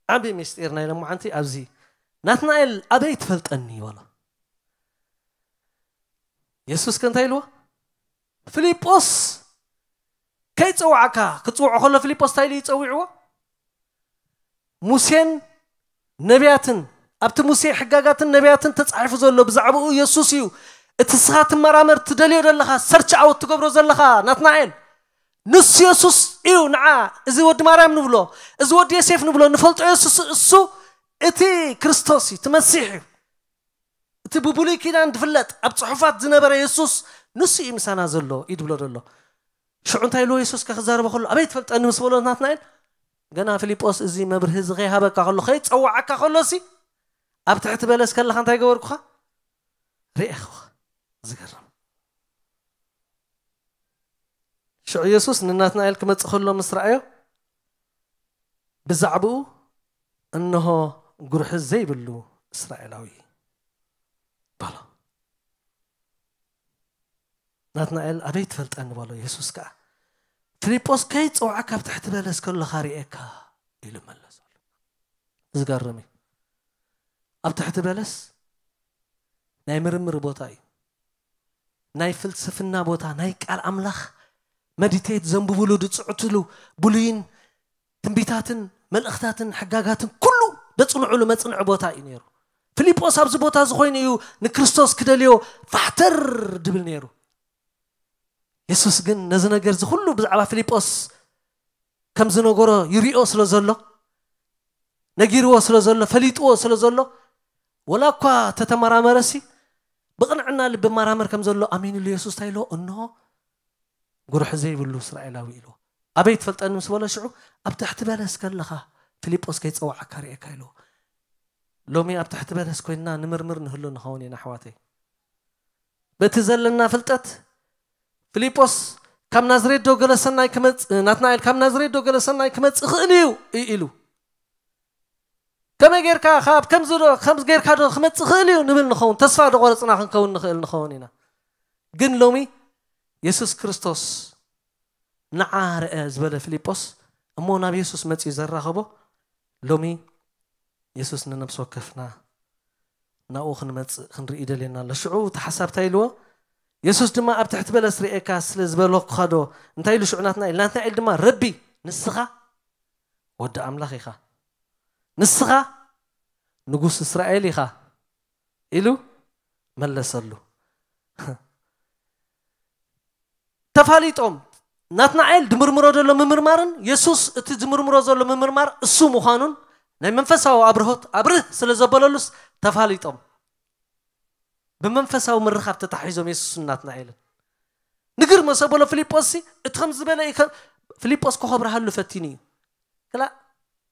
ዓቢ ምስጢር ናይ ለማዓንቲ ኣብዚ ናትናኤል ኣበይ ትፈልጠኒ በሎ። የሱስ ከ እንታይ ኢልዎ? ፊልጶስ ከይጸዋዕካ ክጽውዖ ከሎ ፊልጶስ እንታይ ኢሉ ይጸዊዕዎ? ሙሴን ነቢያትን ኣብቲ ሙሴ ሕጋጋትን ነቢያትን ተጻሒፉ ዘሎ ብዛዕባኡ የሱስ እዩ። እቲ ስኻ ትመራመር ትደልዮ ዘለኻ ሰርች ኣውት ትገብሮ ዘለኻ ናትናኤል ንሱ የሱስ እዩ። ንዓ እዚ ወዲ ማርያም ንብሎ እዚ ወዲ የሴፍ ንብሎ ንፈልጦ የሱስ እሱ እቲ ክርስቶስ እዩ፣ እቲ መሲሕ እዩ። እቲ ብብሉይ ኪዳን ዝፍለጥ ኣብ ጽሑፋት ዝነበረ የሱስ ንሱ እዩ ምሳና ዘሎ እዩ ድብሎ ዘሎ። ሽዑ እንታይ ኢልዎ የሱስ ከክዛረቦ ከሎ ኣበይ ትፈልጠኒ ምስ በሎ ናትናኤል ገና ፊልጶስ እዚ መብርሂ እዚ ከይሃበካ ከሎ ከይጸዋዓካ ከሎሲ ኣብ ትሕቲ በለስ ከለኻ እንታይ ገበርኩኻ? ርኤኹኻ። ዝገርም። ሽዑ የሱስ ንናትናኤል ክመጽእ ከሎ ምስ ረኣዮ፣ ብዛዕባኡ፣ "እንሆ፣ ጉርሒ ዘይብሉ እስራኤላዊ" በሎ። ናትናኤል፣ "ኣበይ ትፈልጠኒ?" በሎ። የሱስ ከኣ፣ "ፊልጶስ ከይጸውዓካ ኣብ ትሕቲ በለስ ከለኻ ርእየካ" ኢሉ መለሰሉ። ዝገርም እዩ። ኣብ ትሕቲ በለስ ናይ ምርምር ቦታ እዩ። ናይ ፍልስፍና ቦታ፣ ናይ ቃል ኣምላኽ መዲቴት ዘንብብሉ፣ ዝጽዕትሉ፣ ብሉይን ትንቢታትን መልእኽታትን ሕጋጋትን ኩሉ ዘጽንዕሉ መጽንዒ ቦታ እዩ ነይሩ። ፊልጶስ ኣብዚ ቦታ እዚ ኮይኑ እዩ ንክርስቶስ ክደልዮ ፋሕተር ድብል ነይሩ። የሱስ ግን ነዚ ነገር እዚ ኩሉ ብዛዕባ ፊልጶስ ከም ዝነገሮ ይሪኦ ስለ ዘሎ፣ ነጊርዎ ስለ ዘሎ፣ ፈሊጥዎ ስለ ዘሎ፣ ወላ እኳ ተተመራመረሲ፣ ብቕንዕና ልቢ መራመር ከም ዘሎ ኣሚኑሉ የሱስ እንታይ ኢልዎ? "እንሆ፣ ጉርሒ ዘይብሉ እስራኤላዊ" ኢልዎ። "ኣበይ ትፈልጠኒ?" ምስ በሎ ሽዑ፣ "ኣብ ትሕቲ በለስ ከለኻ ፊልጶስ ከይጸውዓካ ርእየካ" ኢልዎ። ሎሚ ኣብ ትሕቲ በለስ ኮይንና ንምርምር ንህሉ ንኸውን ኢና፣ ኣሕዋተይ። በቲ ዘለና ፍልጠት፣ ፊልጶስ፣ "ካብ ናዝሬት ዶ ገለ ሰናይ ክመጽእ፣ ናትናኤል፣ ካብ ናዝሬት ዶ ገለ ሰናይ ክመጽእ ይኽእል እዩ?" ኢ-፣ ኢሉ። "ከመይ ጌርካ፣ ካብ ከምዚ ዶ፣ ከምዚ ጌርካ ዶ ክመጽእ ይኽእል እዩ?" ንብል ንኸውን። ተስፋ ዶ ቆረጽና ክንከውን ንኽእል ንኸውን ኢና። ግን ሎሚ የሱስ ክርስቶስ ንዓ ርአ ዝበለ ፊልጶስ እሞ ናብ የሱስ መጺኡ ዘራኸቦ፣ ሎሚ የሱስ ንነፍሲ ወከፍና ናብኡ ክንመጽእ ክንርኢ ደልየና ኣሎ። ሽዑ እቲ ሓሳብ እንታይ ኢልዎ? የሱስ ድማ፣ "ኣብ ትሕቲ በለስ ርእየካ ስለ ዝበለኩኻ ዶ?" እንታይ ኢሉ ሽዑ ናትናኤል? ናትናኤል ድማ፣ "ረቢ፣ ንስኻ ወዲ ኣምላኽ ኢኻ። ንስኻ ንጉስ እስራኤል ኢኻ" ኢሉ መለሰሉ። ተፋሊጦም፣ ናትናኤል ዝምርምሮ ዘሎ ምምርማርን የሱስ እቲ ዝምርምሮ ዘሎ ምምርማር እሱ ምዃኑን ናይ መንፈሳዊ ኣብርሆት ኣብርህ ስለ ዘበለሉስ ተፋሊጦም። ብመንፈሳዊ ምርኻብ ተታሒዞም የሱስን ናትናኤልን። ንግር መሰ በሎ ፊልጶስ ሲ፣ እቲ ከም ዝበለ እዩ ከ-፣ ፊልጶስ ከኸብረሃሉ ፈቲኑ እዩ። ክላ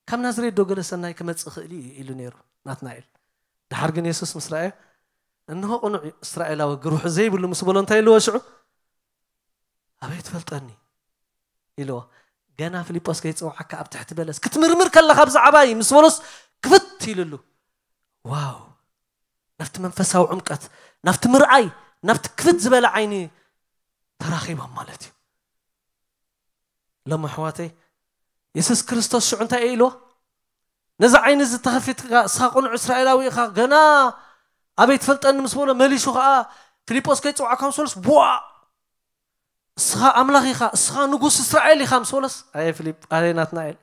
ካብ ናዝሬት ዶ ገለ ሰናይ ክመጽእ ይኽእል እዩ ኢሉ ነይሩ ናትናኤል። ደሓር ግን የሱስ ምስ ረኣዮ፣ "እንሆ ቅኑዕ እስራኤላዊ፣ ግርሑ ዘይብሉ" ምስ በሎ እንታይ ኢልዎ ሽዑ? "ኣበይ ትፈልጠኒ?" ኢልዎ። "ገና ፊልጶስ ከይጸውዓካ ኣብ ትሕቲ በለስ ክትምርምር ከለኻ ብዛዕባይ" ምስ በሎስ ክፍት ኢሉሉ። ዋው! ናብቲ መንፈሳዊ ዕምቀት፣ ናብቲ ምርኣይ፣ ናብቲ ክፍት ዝበለ ዓይኒ ተራኺቦም ማለት እዩ። ሎም ኣሕዋተይ፣ የሱስ ክርስቶስ ሽዑ እንታይ ኢልዎ? "ነዚ ዓይኒ እዚ ተኸፊትካ፣ እስኻ ቅኑዕ እስራኤላዊ ኢኻ፣ ገና ኣበይ ትፈልጠኒ?" ምስ በሎ፣ መሊሹ ኸኣ፣ "ፊልጶስ ከይጸውዓካ" ምስ በሎስ፣ "ቡዋ! እስኻ ኣምላኽ ኢኻ፣ እስኻ ንጉስ እስራኤል ኢኻ" ምስ በሎስ፣ "ኣየ ፊልጶ፣ ኣየ ናትናኤል፣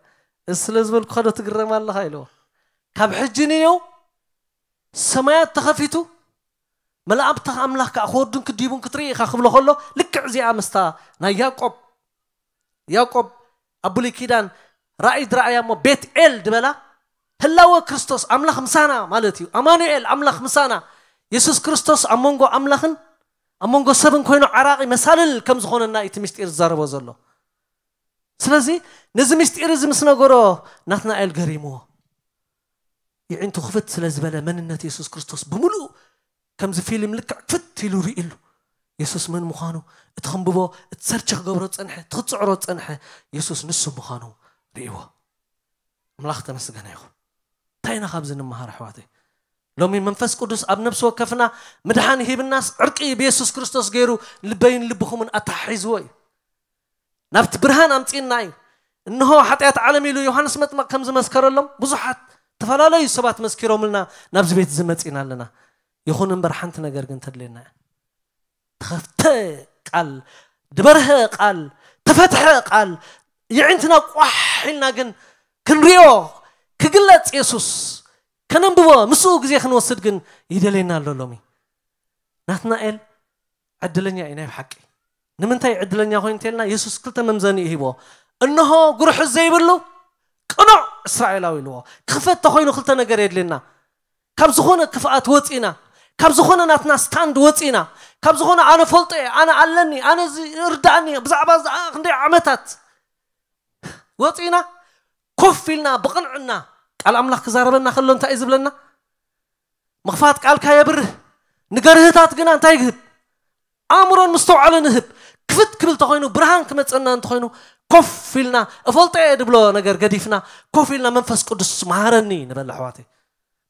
እዚ ስለ ዝበልኩኻ ዶ ትግረም ኣለኻ?" ኢልዎ። "ካብ ሕጂ ንየው ሰማያት ተኸፊቱ፣ መላእክቲ ኣምላኽ ከኣ ክወርዱን ክዲቡን ክትርኢ ኢኻ" ክብሎ ከሎ፣ ልክዕ እዚኣ ምስታ ናይ ያዕቆብ፣ ያዕቆብ ኣብ ብሉይ ኪዳን ራእይ ዝረኣያ እሞ ቤት ኤል ዝበላ፣ ህላወ ክርስቶስ ኣምላኽ ምሳና ማለት እዩ። ኣማኑኤል ኣምላኽ ምሳና፣ የሱስ ክርስቶስ ኣብ መንጎ ኣምላኽን ኣብ መንጎ ሰብን ኮይኑ ዓራቒ መሳልል ከም ዝኾነና እዩ እቲ ምስጢር ዝዛረቦ ዘሎ። ስለዚ ነዚ ምስጢር እዚ ምስ ነገሮ ናትናኤል ገሪምዎ። ይዕንቱ ክፍት ስለ ዝበለ መንነት የሱስ ክርስቶስ ብምሉእ ከምዚ ፊልም ልክዕ ክፍት ኢሉ ርእይሉ። የሱስ መን ምዃኑ እቲ ክንብቦ፣ እቲ ሰርች ክገብሮ ዝጸንሐ፣ እቲ ክጽዕሮ ዝጸንሐ የሱስ ንሱ ምዃኑ ርእይዎ። ኣምላኽ ተመስገነ ይኹን። እንታይ ኢና ካብዚ ንምሃር ኣሕዋተይ? ሎሚ መንፈስ ቅዱስ ኣብ ነፍሲ ወከፍና ምድሓን ሂብናስ ዕርቂ ብየሱስ ክርስቶስ ገይሩ ልበይን ልብኹምን ኣተሓሒዝዎ እዩ። ናብቲ ብርሃን ኣምጺእና እዩ። እንሆ ሓጢኣት ዓለም ኢሉ ዮሃንስ መጥምቕ ከም ዝመስከረሎም ብዙሓት ዝተፈላለዩ ሰባት መስኪሮምልና ናብዚ ቤት እዚ መጺእና ኣለና። ይኹን እምበር ሓንቲ ነገር ግን ተድልየና እያ። ተኸፍተ ቃል፣ ዝበርሀ ቃል፣ ተፈትሐ ቃል፣ የዒንትና ቋሕ ኢልና ግን ክንሪኦ፣ ክግለጽ የሱስ፣ ከነንብቦ፣ ምስኡ ግዜ ክንወስድ ግን ይደልየና ኣሎ ሎሚ። ናትናኤል ዕድለኛ እዩ ናይ ብሓቂ። ንምንታይ ዕድለኛ ኮይኑ እንተልና፣ የሱስ ክልተ መምዘኒ እዩ ሂብዎ። "እንሆ ጉርሒ ዘይብሉ ቅኑዕ እስራኤላዊ" ኢልዎ። ክኽፈት ተኾይኑ ክልተ ነገር የድልየና። ካብ ዝኾነ ክፍኣት ወፂና፣ ካብ ዝኾነ ናትና ስታንድ ወፂና፣ ካብ ዝኾነ ኣነ ፈልጦ እየ፣ ኣነ ኣለኒ፣ ኣነ እዚ እርዳእኒ፣ ብዛዕባ እዚ፣ ኣ፣ ክንደይ ዓመታት ወፂና፣ ኮፍ ኢልና ብቕንዕና ቃል ኣምላኽ ክዛረበና ከሎ እንታይ እዩ ዝብለና? "ምኽፋት ቃልካ የብርህ፣ ንገርህታት ግና እንታይ ይህብ? ኣእምሮን ምስትውዓልን ይህብ። ክፍት ክብል ተኾይኑ፣ ብርሃን ክመፀና እንተኾይኑ፣ ኮፍ ኢልና፣ እፈልጦ እየ ድብሎ ነገር ገዲፍና፣ ኮፍ ኢልና መንፈስ ቅዱስ መሃረኒ ንበል ኣሕዋተይ።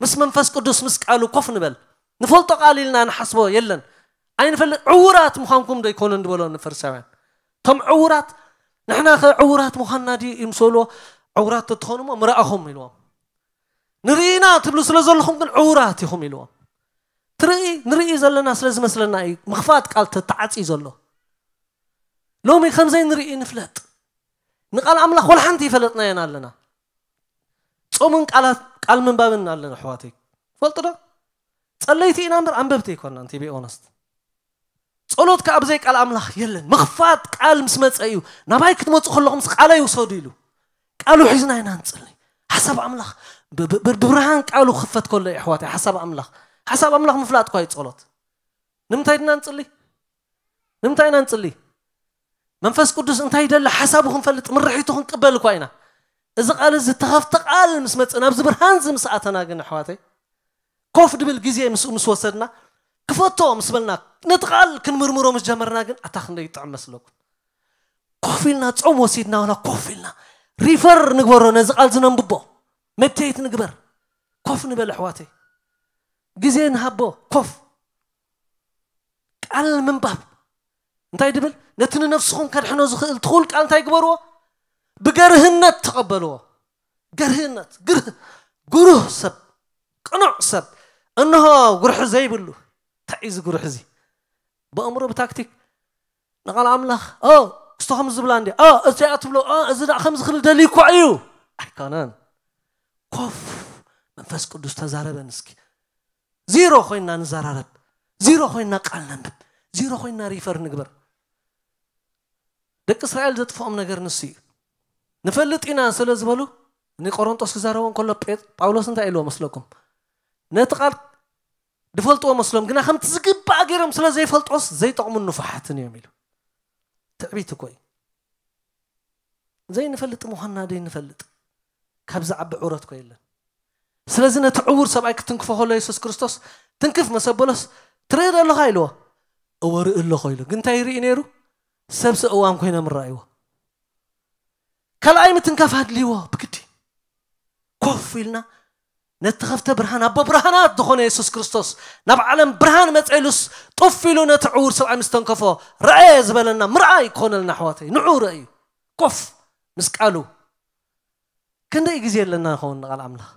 ምስ መንፈስ ቅዱስ ምስ ቃሉ ኮፍ ንበል። ንፈልጦ ቃል ኢልና ንሓስቦ የለን። ኣይንፈልጥ ዕውራት ምዃንኩም ዶ ኣይኮኑን ድበሎ ንፈሪሳውያን። እቶም ዕውራት ንሕና ኸ ዕውራት ምዃንና ድዩ ይምሰልዎ? ዕውራት ተትኾኑ እሞ ምረኣኹም ኢልዎም። ንርኢና ትብሉ ስለ ዘለኹም ግን ዕውራት ኢኹም ኢልዎም። ትርኢ ንርኢ ዘለና ስለ ዝመስለና እዩ ምኽፋት ቃል ተተዓፅዩ ዘሎ። ሎሚ ከምዘይ ንርኢ ንፍለጥ። ንቃል ኣምላኽ ወላ ሓንቲ ይፈለጥናየን ኣለና። ጾምን ቃላት ቃል ምንባብን ኣለና ኣሕዋተይ። ፈልጡ ዶ? ጸለይቲ ኢና እምበር ኣንበብቲ ኣይኮና እንተ ቢ ኦነስት። ጸሎት ከኣ ብዘይ ቃል ኣምላኽ የለን። ምኽፋት ቃል ምስ መጸ እዩ። ናባይ ክትመጹ ከለኹም ምስ ቃለይ ውሰዱ ኢሉ። ቃሉ ሒዝና ኢና ንጽሊ። ሓሳብ ኣምላኽ ብ- ብ- ብብርሃን ቃሉ ክኽፈት ከሎ እዩ ኣሕዋተይ። ሓሳብ ኣምላኽ ሓሳብ ኣምላኽ ምፍላጥ እኳ እዩ ጸሎት። ንምንታይ ድና ንጽሊ? ንምንታይ ኢና ንጽሊ? መንፈስ ቅዱስ እንታይ ይደሊ ሓሳቡ ክንፈልጥ ምርሒቱ ክንቅበል እኳ ኢና። እዚ ቃል እዚ ዝተኸፍተ ቃል ምስ መጽእ ናብዚ ብርሃን እዚ ምስ ኣተና ግን ኣሕዋተይ ኮፍ ድብል ግዜ ምስ ምስ ወሰድና ክፈቶ ምስ በልና ነቲ ቃል ክንምርምሮ ምስ ጀመርና ግን ኣታ ክንደይ ይጥዕም መስለኩም። ኮፍ ኢልና ጾም ወሲድና ወላ ኮፍ ኢልና ሪፈር ንግበሮ ነዚ ቃል ዝነንብቦ መብተይት ንግበር ኮፍ ንበል ኣሕዋተይ ግዜ ንሃቦ ኮፍ ቃል ምንባብ እንታይ ድብል ነቲ ንነፍስኹም ከድሕኖ ዝኽእል ትኹል ቃል እንታይ ግበርዎ ብገርህነት ተቐበልዎ ገርህነት ግርህ ግሩህ ሰብ ቅኑዕ ሰብ እንሆ ጉርሒ ዘይብሉ እንታይ እዩ እዚ ጉርሒ እዚ ብኣእምሮ ብታክቲክ ንቓል ኣምላኽ ኦ እስቶ ከም ዝብላ እንዲ ኦ እዚኣ ትብሎ ኦ እዚ ደኣ ከም ዝኽብል ደልዩ እኳ እዩ ኣይኮነን ኮፍ መንፈስ ቅዱስ ተዛረበን እስኪ ዚሮ ኮይና ንዘራረብ ዚሮ ኮይና ቃል ነንብብ ዚሮ ኮይና ሪፈር ንግበር ደቂ እስራኤል ዘጥፍኦም ነገር ንሱ እዩ ንፈልጥ ኢና ስለ ዝበሉ ንቆሮንጦስ ክዛረቦ እንከሎ ጳውሎስ እንታይ ኢልዎ መስለኩም ነቲ ቃል ዝፈልጥዎ መስሎም ግና ከምቲ ዝግባእ ገይሮም ስለ ዘይፈልጦስ ዘይጠቕሙን ንፉሓትን እዮም ኢሉ ትዕቢት እኮ እዩ ዘይንፈልጥ ምዃንና ደይንፈልጥ ካብ ዝዓቢ ዕውረት ኮ የለን ስለዚ ነቲ ዕውር ሰብኣይ ክትንክፎ ከሎ የሱስ ክርስቶስ ትንክፍ መሰበሎስ ትርኢ ዶ ኣለኻ ኢልዎ እወ ርኢ ኣለኹ ኢሉ ግን እንታይ ይርኢ ነይሩ ሰብሲ እዋም ኮይኖም ራእይዎ ካልኣይ ምትንካፍ ኣድልይዎ ብግዲ ኮፍ ኢልና ነቲ ከፍተ ብርሃን ኣቦ ብርሃናት ዝኾነ የሱስ ክርስቶስ ናብ ዓለም ብርሃን መፀ ኢሉስ ጡፍ ኢሉ ነቲ ዕውር ሰብኣይ ምስ ተንከፎ ረኣየ ዝበለና ምርኣይ ክኾነልና ኣሕዋተይ ንዑ ረእዩ ኮፍ ምስ ቃሉ ክንደይ ግዜ ኣለና ንኸውን ንቓል ኣምላኽ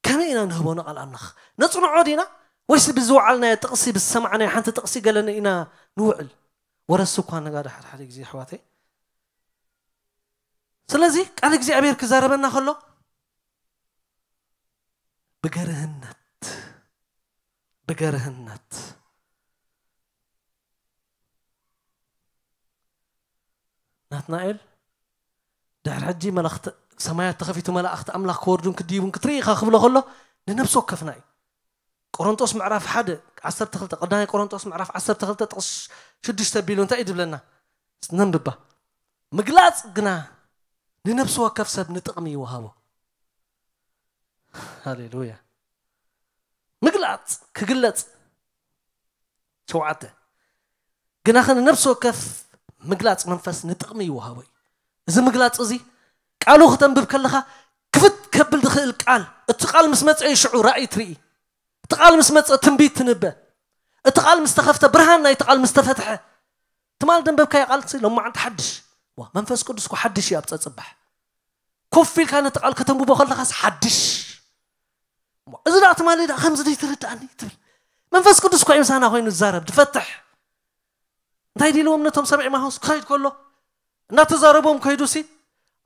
ከመይ ኢና ንህቦ ንቓል ኣምላኽ ነፅንዖ ዲና ወይስ ብዝወዓልናዮ ጥቕሲ ብዝሰማዕናዮ ሓንቲ ጥቕሲ ገለኒ ኢና ንውዕል ወረስ እኳ ነጋዶ ሓደ ሓደ ግዜ ኣሕዋተይ ስለዚ ቃል እግዚኣብሔር ክዛረበና ከሎ ብገርህነት ብገርህነት ናትናኤል ድሕሪ ሕጂ መላእኽቲ ሰማያት ተኸፊቱ መላእኽቲ ኣምላኽ ክወርዱን ክድይቡን ክትርኢ ኢኻ ክብሎ ከሎ ንነብሲ ወከፍና እዩ ቆሮንጦስ ምዕራፍ ሓደ ዓሰርተ ክልተ ቀዳማይ ቆሮንጦስ ምዕራፍ ዓሰርተ ክልተ ጥቕስ ሽዱሽተ ቢሉ እንታይ እዩ ዝብለና ነንብባ ምግላፅ ግና ንነብሲ ወከፍ ሰብ ንጥቕሚ ይወሃቦ ሃሌሉያ ምግላፅ ክግለፅ ሸውዓተ ግናኸ ንነብሲ ወከፍ ምግላፅ መንፈስ ንጥቕሚ ይወሃቦ እዩ እዚ ምግላፅ እዚ ቃሉ ክተንብብ ከለኻ ክፍት ከብል ዝኽእል ቃል እቲ ቃል ምስ መፀ እዩ ሽዑ ራእይ ትርኢ እቲ ቃል ምስ መፀ ትንቢት ትንበ እቲ ቃል ምስ ተኸፍተ ብርሃን ናይቲ ቃል ምስ ተፈትሐ ትማል ደንበብካዮ ቃል ሲ ሎማዓንቲ ሓድሽ ዋ መንፈስ ቅዱስ ኮ ሓድሽ እዩ ኣብ ፀፅባሕ ኮፍ ኢልካ ነቲ ቃል ከተንብቦ ከለኻስ ሓድሽ እዚ ደኣ ትማሊ ደኣ ከምዚ ዘይተረድኣኒ ትብል መንፈስ ቅዱስ ኮ ምሳና ኮይኑ ዝዛረብ ዝፈትሕ እንታይ ዲልዎም ነቶም ሰብ ኤማሆስ ክኸይድ ከሎ እናተዛረቦም ከይዱ ሲ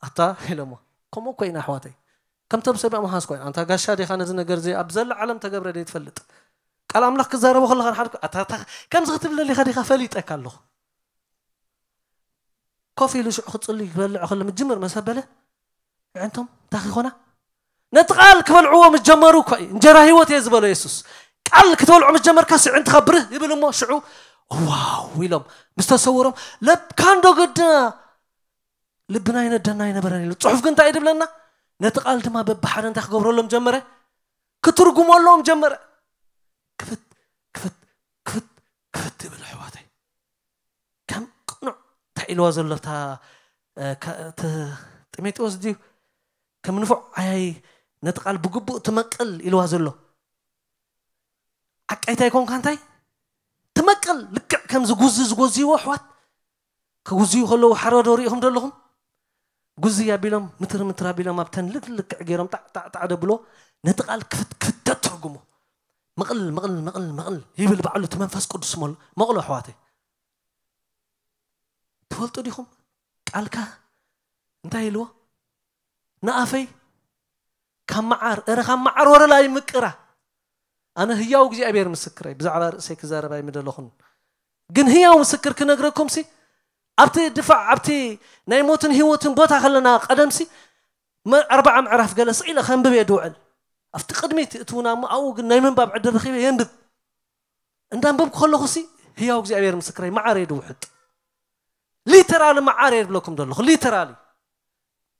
ኣታ ኢሎሞ ከምኡ እኮ ኢና ኣሕዋተይ ከምቶም ሰብ ኤማሆስ ኮይና ኣንታ ጋሻ ዲኻ ነዚ ነገር እዚ ኣብ ዘላ ዓለም ተገብረ ደይ ትፈልጥ ቃል ኣምላኽ ክዛረቦ ከለኻ ንሓደ ኣታ ከምዚ ክትብል ደሊኻ ዲኻ ፈሊጠካ ኣለኹ ኮፍ ኢሉ ሽዑ ክጽሊ ክበልዕ ከሎ ምጅምር መሰበለ ዕንቶም እንታይ ክኾና ነቲ ቃል ክበልዕዎ ምስ ጀመሩ እኮ እዩ እንጀራ ህይወት እየ ዝበሎ የሱስ ቃል ክትበልዑ ምስ ጀመርካ ስዕንትኻ ብርህ ይብል እሞ ሽዑ ዋው ኢሎም ምስ ተሰውሮም ለብካ እንዶ ገድና ልብና ይነደና ኣይነበረን ኢሉ ጽሑፍ ግን እንታይ እዩ ድብለና ነቲ ቃል ድማ በብሓደ እንታይ ክገብረሎም ጀመረ ክትርጉመሎም ጀመረ ክፍት ክፍት ክፍት ክፍት ይብል ኣሕዋተይ ኢልዋ ዘሎ እታ እ፣ ከ- ተ- ጢሞቴዎስ ድዩ ከም ንፉዕ ዓያይ ነቲ ቃል ብግቡእ ትመቅል ኢልዋ ዘሎ? ዓቃይታ ይኮንካ እንታይ ትመቅል? ልክዕ ከምዚ ጉዚ ዝጎዝይዎ ኣሕዋት ክጉዝዩ ከለዉ ሓረዶ ሪኢኹም ደለኹም? ጉዝይ ኣቢሎም ምትር ምትር ኣቢሎም ኣብተን ልክዕ ልክዕ ገይሮም ጣዕ ጣዕ ጣዕ ደብሎ ነቲ ቃል ክፍት ክፍት ተትርጉሙ። መቕል መቕል መቕል መቕል ይብል ባዕሉ እቲ መንፈስ ቅዱስ መል መቕሎ ኣሕዋተይ። ትፈልጡ ዲኹም? ቃልካ እንታይ ኢልዎ? ንኣፈይ ካብ መዓር እረ ካብ መዓር ወረላ ይምቅራ። ኣነ ህያው እግዚኣብሔር ምስክረይ ብዛዕባ ርእሰይ ክዛረብ ኣይምደለኹን። ግን ህያው ምስክር ክነግረኩም ሲ ኣብቲ ድፋዕ ኣብቲ ናይ ሞትን ህይወትን ቦታ ከለና ቀደም ሲ መ- ኣርባዓ ምዕራፍ ገለ ስኢለ ከንብብ እየ ድውዕል። ኣብቲ ቅድሚት እቲ እውን ኣብኡ ግን ናይ ምንባብ ዕድል ረኺበ የንብብ። እንዳንበብኩ ከለኹ ሲ ህያው እግዚኣብሔር ምስክረይ መዓር እየ ድውሕጥ። ሊተራሊ መዓር እየ ዝብለኩም ዘለኹ። ሊተራሊ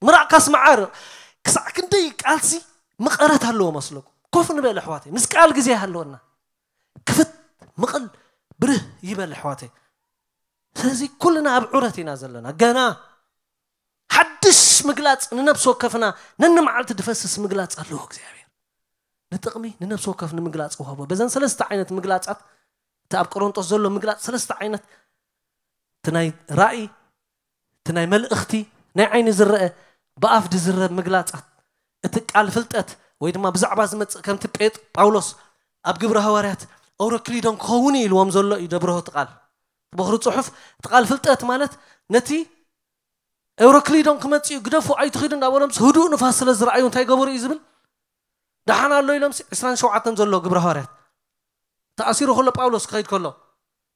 ምራቕካስ መዓር። ክሳዕ ክንደይ ቃልሲ መቐረት ኣለዎ መስለኩም? ኮፍ ንበል ኣሕዋተይ፣ ምስ ቃል ግዜ ሃለወና። ክፍት ምቕል ብርህ ይበል ኣሕዋተይ። ስለዚ ኩልና ኣብ ዑረት ኢና ዘለና። ገና ሓድሽ ምግላፅ ንነብሲ ወከፍና ነንመዓልቲ ድፈስስ ምግላፅ ኣለዎ እግዚኣብሔር። ንጥቕሚ ንነብሲ ወከፍ ንምግላፅ ወሃቦ። በዘን ሰለስተ ዓይነት ምግላፃት፣ እቲ ኣብ ቆሮንጦስ ዘሎ ምግላፅ ሰለስተ ዓይነት፣ እቲ ናይ ራእይ፣ እቲ ናይ መልእኽቲ፣ ናይ ዓይኒ ዝረአ፣ ብኣፍ ድዝረብ ምግላጻት፣ እቲ ቃል ፍልጠት ወይ ድማ ብዛዕባ ዝመጽእ ከምቲ ጴጥ ጳውሎስ ኣብ ግብሪ ሃዋርያት ኦሮክሊዶን ክኸውን እዩ ኢልዎም ዘሎ እዩ ደብርሆ እቲ ቃል። እቲ በኽሪ ጽሑፍ እቲ ቃል ፍልጠት ማለት ነቲ ኦሮክሊዶን ክመጽእ እዩ ግደፉ ኣይትኺዱ እንዳበሎም ህዱእ ንፋስ ስለ ዝረኣዩ እንታይ ገበሩ እዩ ዝብል። ደሓን ኣሎ ኢሎም ዕስራን ሸውዓተን ዘሎ ግብሪ ሃዋርያት ተኣሲሩ ከሎ ጳውሎስ ክኸይድ ከሎ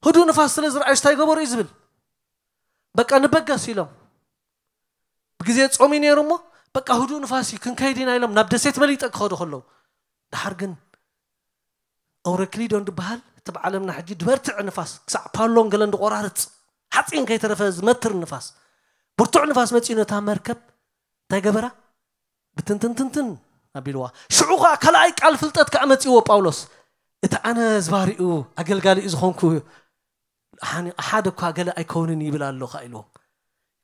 ህዱእ ንፋስ ስለ ዝረኣዩ እንታይ ገበሩ እዩ ዝብል። በቃ ንበገስ ኢሎም ብግዜ ጾም እዩ ነይሩ እሞ በቃ ህዱእ ንፋስ እዩ ክንከይድ ኢና ኢሎም ናብ ደሴት መሊጠ ክኸዱ ከለዉ ድሓር ግን ኦረክሊዶን ዝበሃል እቲ ብዓለምና ሕጂ ድበርትዕ ንፋስ ክሳዕ ፓሎን ገለን ድቆራርፅ ሓፂን ከይተረፈ ዝመትር ንፋስ ብርቱዕ ንፋስ መፂኡ ነታ መርከብ እንታይ ገበራ ብትንትንትንትን ኣቢልዋ። ሽዑ ኸዓ ካልኣይ ቃል ፍልጠት ከኣ መጺእዎ ጳውሎስ፣ እቲ ኣነ ዝባሪኡ ኣገልጋሊኡ ዝኾንኩ ሓደ እኳ ገለ ኣይከውንን ይብል ኣሎ ከኣ ኢልዎም።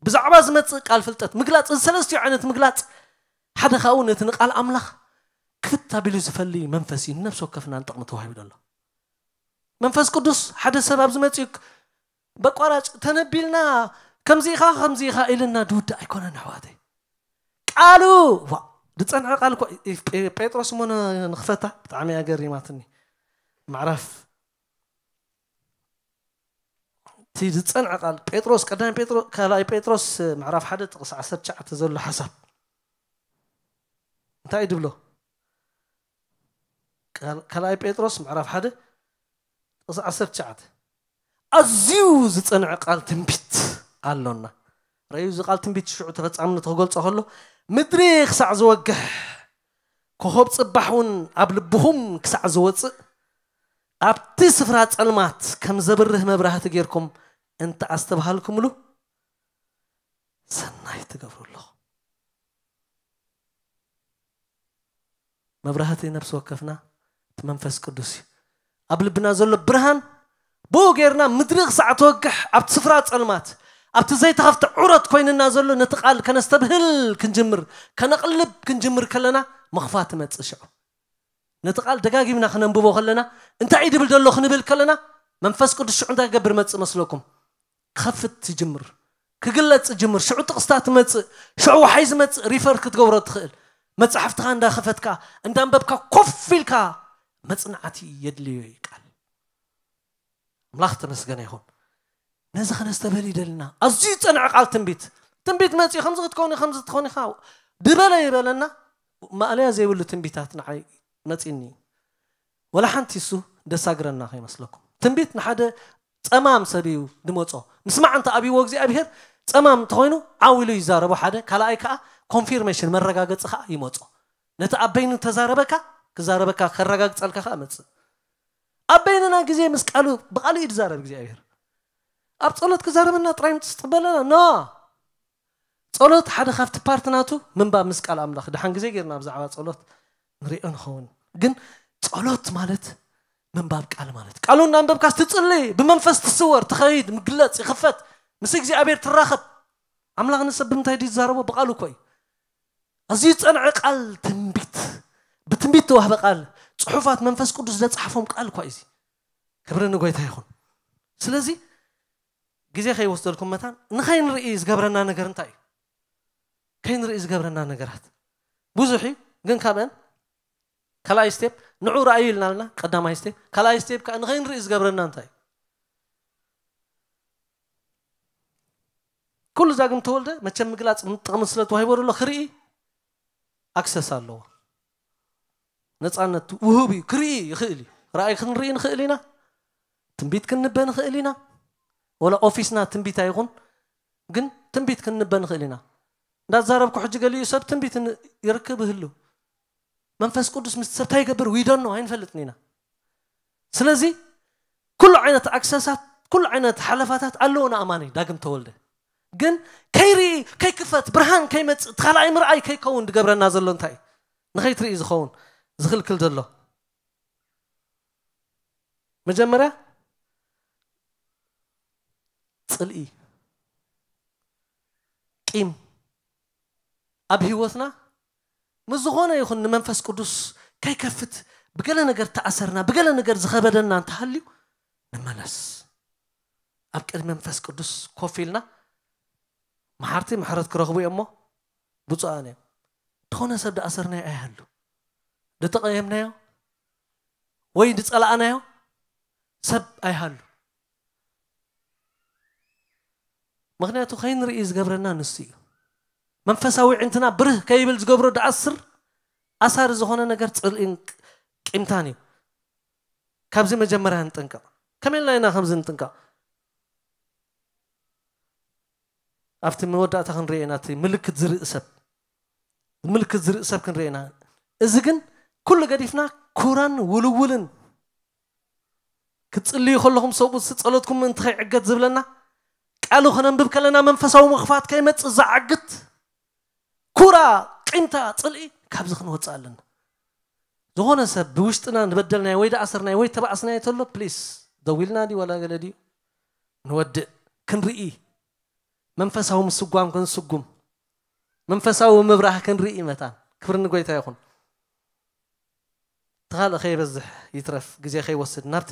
ብዛዕባ ዝመጽእ ቃል ፍልጠት ምግላጽ፣ እዚ ሰለስቲኡ ዓይነት ምግላጽ ሓደ ካብኡ ነቲ ንቃል ኣምላኽ ክፍት ኣቢሉ ዝፈሊ መንፈስ እዩ ንነፍሲ ወከፍና ንጥቕሚ ተዋሂቡ ዘሎ። መንፈስ ቅዱስ ሓደ ሰብ ኣብዚ መጺኡ በቋራጭ ተነቢልና ከምዚ ኢኻ ከምዚ ኢኻ ኢልና ድውዳእ ኣይኮነን ኣሕዋተይ። ቃሉ ዋ ዝጸንዐ ቃል እኮ እዩ። ጴ- ጴጥሮስ እሞ ን- ንኽፈታ ብጣዕሚ እያ ገሪማትኒ። ምዕራፍ እቲ ዝጸንዐ ቃል ጴጥሮስ ቀዳማይ ጴጥሮስ ካልኣይ ጴጥሮስ ምዕራፍ ሓደ ጥቕሲ ዓሰርተ ትሽዓተ ዘሎ ሓሳብ እንታይ እዩ ድብሎ? ካል- ካልኣይ ጴጥሮስ ምዕራፍ ሓደ ጥቕሲ ዓሰርተ ትሽዓተ ኣዝዩ ዝጸንዐ ቃል ትንቢት ኣሎና። ረዩ እዚ ቃል ትንቢት ሽዑ ተፈጻምነቱ ክገልጾ ከሎ ምድሪ ክሳዕ ዝወግሕ ኮኸብ ጽባሕ እውን ኣብ ልብኹም ክሳዕ ዝወጽእ ኣብቲ ስፍራ ጸልማት ከም ዘብርህ መብራህቲ ጌርኩም እንተ ኣስተብሃልኩምሉ ሰናይ ትገብሩ ኣለኹ። መብራህቲ ነፍሲ ወከፍና እቲ መንፈስ ቅዱስ እዩ። ኣብ ልብና ዘሎ ብርሃን ብኡ ጌርና ምድሪ ክሳዕ ትወግሕ ኣብቲ ስፍራ ጸልማት ኣብቲ ዘይተኸፍተ ዑረት ኮይንና ዘሎ ነቲ ቃል ከነስተብህል ክንጅምር ከነቕልብ ክንጅምር ከለና ምኽፋት ትመጽእ ሽዑ ነቲ ቃል ደጋጊምና ክነንብቦ ከለና እንታይ እዩ ድብል ዘሎ ክንብል ከለና መንፈስ ቅዱስ ሽዑ እንታይ ክገብር መጽእ መስለኩም ክኸፍት ይጅምር ክግለጽ ይጅምር ሽዑ ጥቕስታት ትመጽእ ሽዑ ወሓይ ዝመጽእ ሪፈር ክትገብሮ ትኽእል መጽሓፍትኻ እንዳኸፈትካ እንዳንበብካ ኮፍ ኢልካ መጽናዕቲ የድልዮ እዩ ቃል ኣምላኽ ተመስገነ ይኹን ነዚ ከነስተበል ይደልና ኣዝዩ ዝጸንዐ ቃል ትንቢት ትንቢት መጽኡ ከምዚ ክትከውን ከምዚ ትኸውን ኢኻ ድበለ ይበለና ማእለያ ዘይብሉ ትንቢታት ንዓይ መጺኒ ወላ ሓንቲ እሱ ደሳግረና ከይመስለኩም ትንቢት ንሓደ ጸማም ሰብ እዩ ድመጾ ምስማዕ እንተ ኣብይዎ እግዚኣብሔር ጸማም እንተኾይኑ ዓው ኢሉ ይዛረቦ ሓደ ካልኣይ ከዓ ኮንፊርሜሽን መረጋገፂ ከዓ ይመጾ ነቲ ኣብ በይኑ ተዛረበካ ክዛረበካ ከረጋግጸልካ ከዓ መጽእ ኣብ በይንና ግዜ ምስ ቃሉ ብቃሉ እዩ ዝዛረብ እግዚኣብሔር ኣብ ጸሎት ክዛረበና ጥራይ ምጽስ ትበለና ኖ ጸሎት ሓደ ካብቲ ፓርት ናቱ ምንባብ ምስ ቃል ኣምላኽ ድሓን ግዜ ጌርና ብዛዕባ ጸሎት ንሪኦ ንኸውን ግን ጸሎት ማለት ምንባብ ቃል ማለት ቃሉ እናንበብካ ስትጽሊ ብመንፈስ ትስወር ትኸይድ ምግለጽ ይኽፈት ምስ እግዚኣብሔር ትራኸብ። ኣምላኽ ንሰብ ብምንታይ ድዩ ዝዛረቦ? ብቓሉ እኮ እዩ። ኣዝዩ ዝጸንዐ ቃል ትንቢት፣ ብትንቢት ተዋህበ ቃል፣ ጽሑፋት መንፈስ ቅዱስ ዘጽሓፎም ቃል እኳ እዩ እዚ። ክብሪ ንጎይታ ይኹን። ስለዚ ግዜ ከይወስደልኩም መታን ንኸይንርኢ ዝገብረና ነገር እንታይ እዩ? ከይንርኢ ዝገብረና ነገራት ብዙሕ እዩ። ግን ካብአን ካልኣይ ስቴፕ ንዑ ረኣዩ ኢልና ኣለና። ቀዳማይ ስቴፕ። ካልኣይ ስቴፕ ከዓ ንኸይንርኢ ዝገብረና እንታይ እዩ? ኩሉ ዛግም ተወልደ መቸም ምግላፅ ጥቕሚ ስለ ተዋሂቦ ዘሎ ክርኢ ኣክሰስ ኣለዎ። ነፃነት ውሁብ እዩ። ክርኢ ይኽእል እዩ። ራእይ ክንርኢ ንኽእል ኢና። ትንቢት ክንበ ንኽእል ኢና። ወላ ኦፊስና ትንቢት ኣይኹን፣ ግን ትንቢት ክንበ ንኽእል ኢና። እንዳዛረብኩ ሕጂ ገሊኡ ሰብ ትንቢት ን- ይርክብ ይህሉ። መንፈስ ቅዱስ ምስ ሰብ እንታይ ይገብር? We don't know፣ ኣይንፈልጥን ኢና። ስለዚ ኩሉ ዓይነት ኣክሰሳት፣ ኩሉ ዓይነት ሓለፋታት ኣለዎ ንኣማኒ ዳግም ተወልደ። ግን ከይርኢ፣ ከይክፈት፣ ብርሃን ከይመጽእ፣ እቲ ካልኣይ ምርኣይ ከይከውን ዝገብረና ዘሎ እንታይ እዩ? ንኸይትርኢ ዝኸውን ዝኽልክል ዘሎ መጀመርያ ጽልኢ፣ ቂም ኣብ ህይወትና ምስ ዝኾነ ይኹን ንመንፈስ ቅዱስ ከይከፍት ብገለ ነገር ተኣሰርና፣ ብገለ ነገር ዝኸበደና እንተሃልዩ ንመለስ። ኣብ ቅድሚ መንፈስ ቅዱስ ኮፍ ኢልና መሓርቲ ምሕረት ክረኽቡ እዮም እሞ ብፁዓን እዮም። ዝኾነ ሰብ ዝኣሰርናዮ ኣይሃሉ፣ ዝተቐየምናዮ ወይ ዝጸላእናዮ ሰብ ኣይሃሉ። ምኽንያቱ ከይንርኢ ዝገብረና ንሱ እዩ። መንፈሳዊ ዕንትና ብርህ ከይብል ዝገብሮ ዝኣስር ኣሳሪ ዝኾነ ነገር ጽልኢን ቂምታን እዩ። ካብዚ መጀመርያ ንጥንቀቕ። ከመይ ኢልና ኢና ከምዚ ንጥንቀቕ? ኣብቲ መወዳእታ ክንርኢ ኢና፣ እቲ ምልክት ዝርኢ ሰብ፣ ምልክት ዝርኢ ሰብ ክንርኢ ኢና። እዚ ግን ኩሉ ገዲፍና ኩራን ውልውልን ክትጽልዩ ከለኹም ሰብኡት ጸሎትኩም ምእንቲ ከይዕገት ዝብለና፣ ቃሉ ከነንብብ ከለና መንፈሳዊ ምኽፋት ከይመጽእ ዘዓግት ኩራ፣ ቂምታ፣ ጽልኢ ካብዚ ክንወጽእ ኣለና። ዝኾነ ሰብ ብውሽጥና ንበደልናዮ ወይ ደኣሰርናዮ ወይ ተባእስናዮ ተሎ ፕሊስ ደዊልና ድዩ ዋላ ገለ ድዩ ንወድእ ክንርኢ፣ መንፈሳዊ ምስጓም ክንስጉም፣ መንፈሳዊ ምብራህ ክንርኢ መታን። ክብሪ ንጎይታ ይኹን። እቲ ካልእ ከይበዝሕ ይትረፍ፣ ግዜ ከይወስድ ናብቲ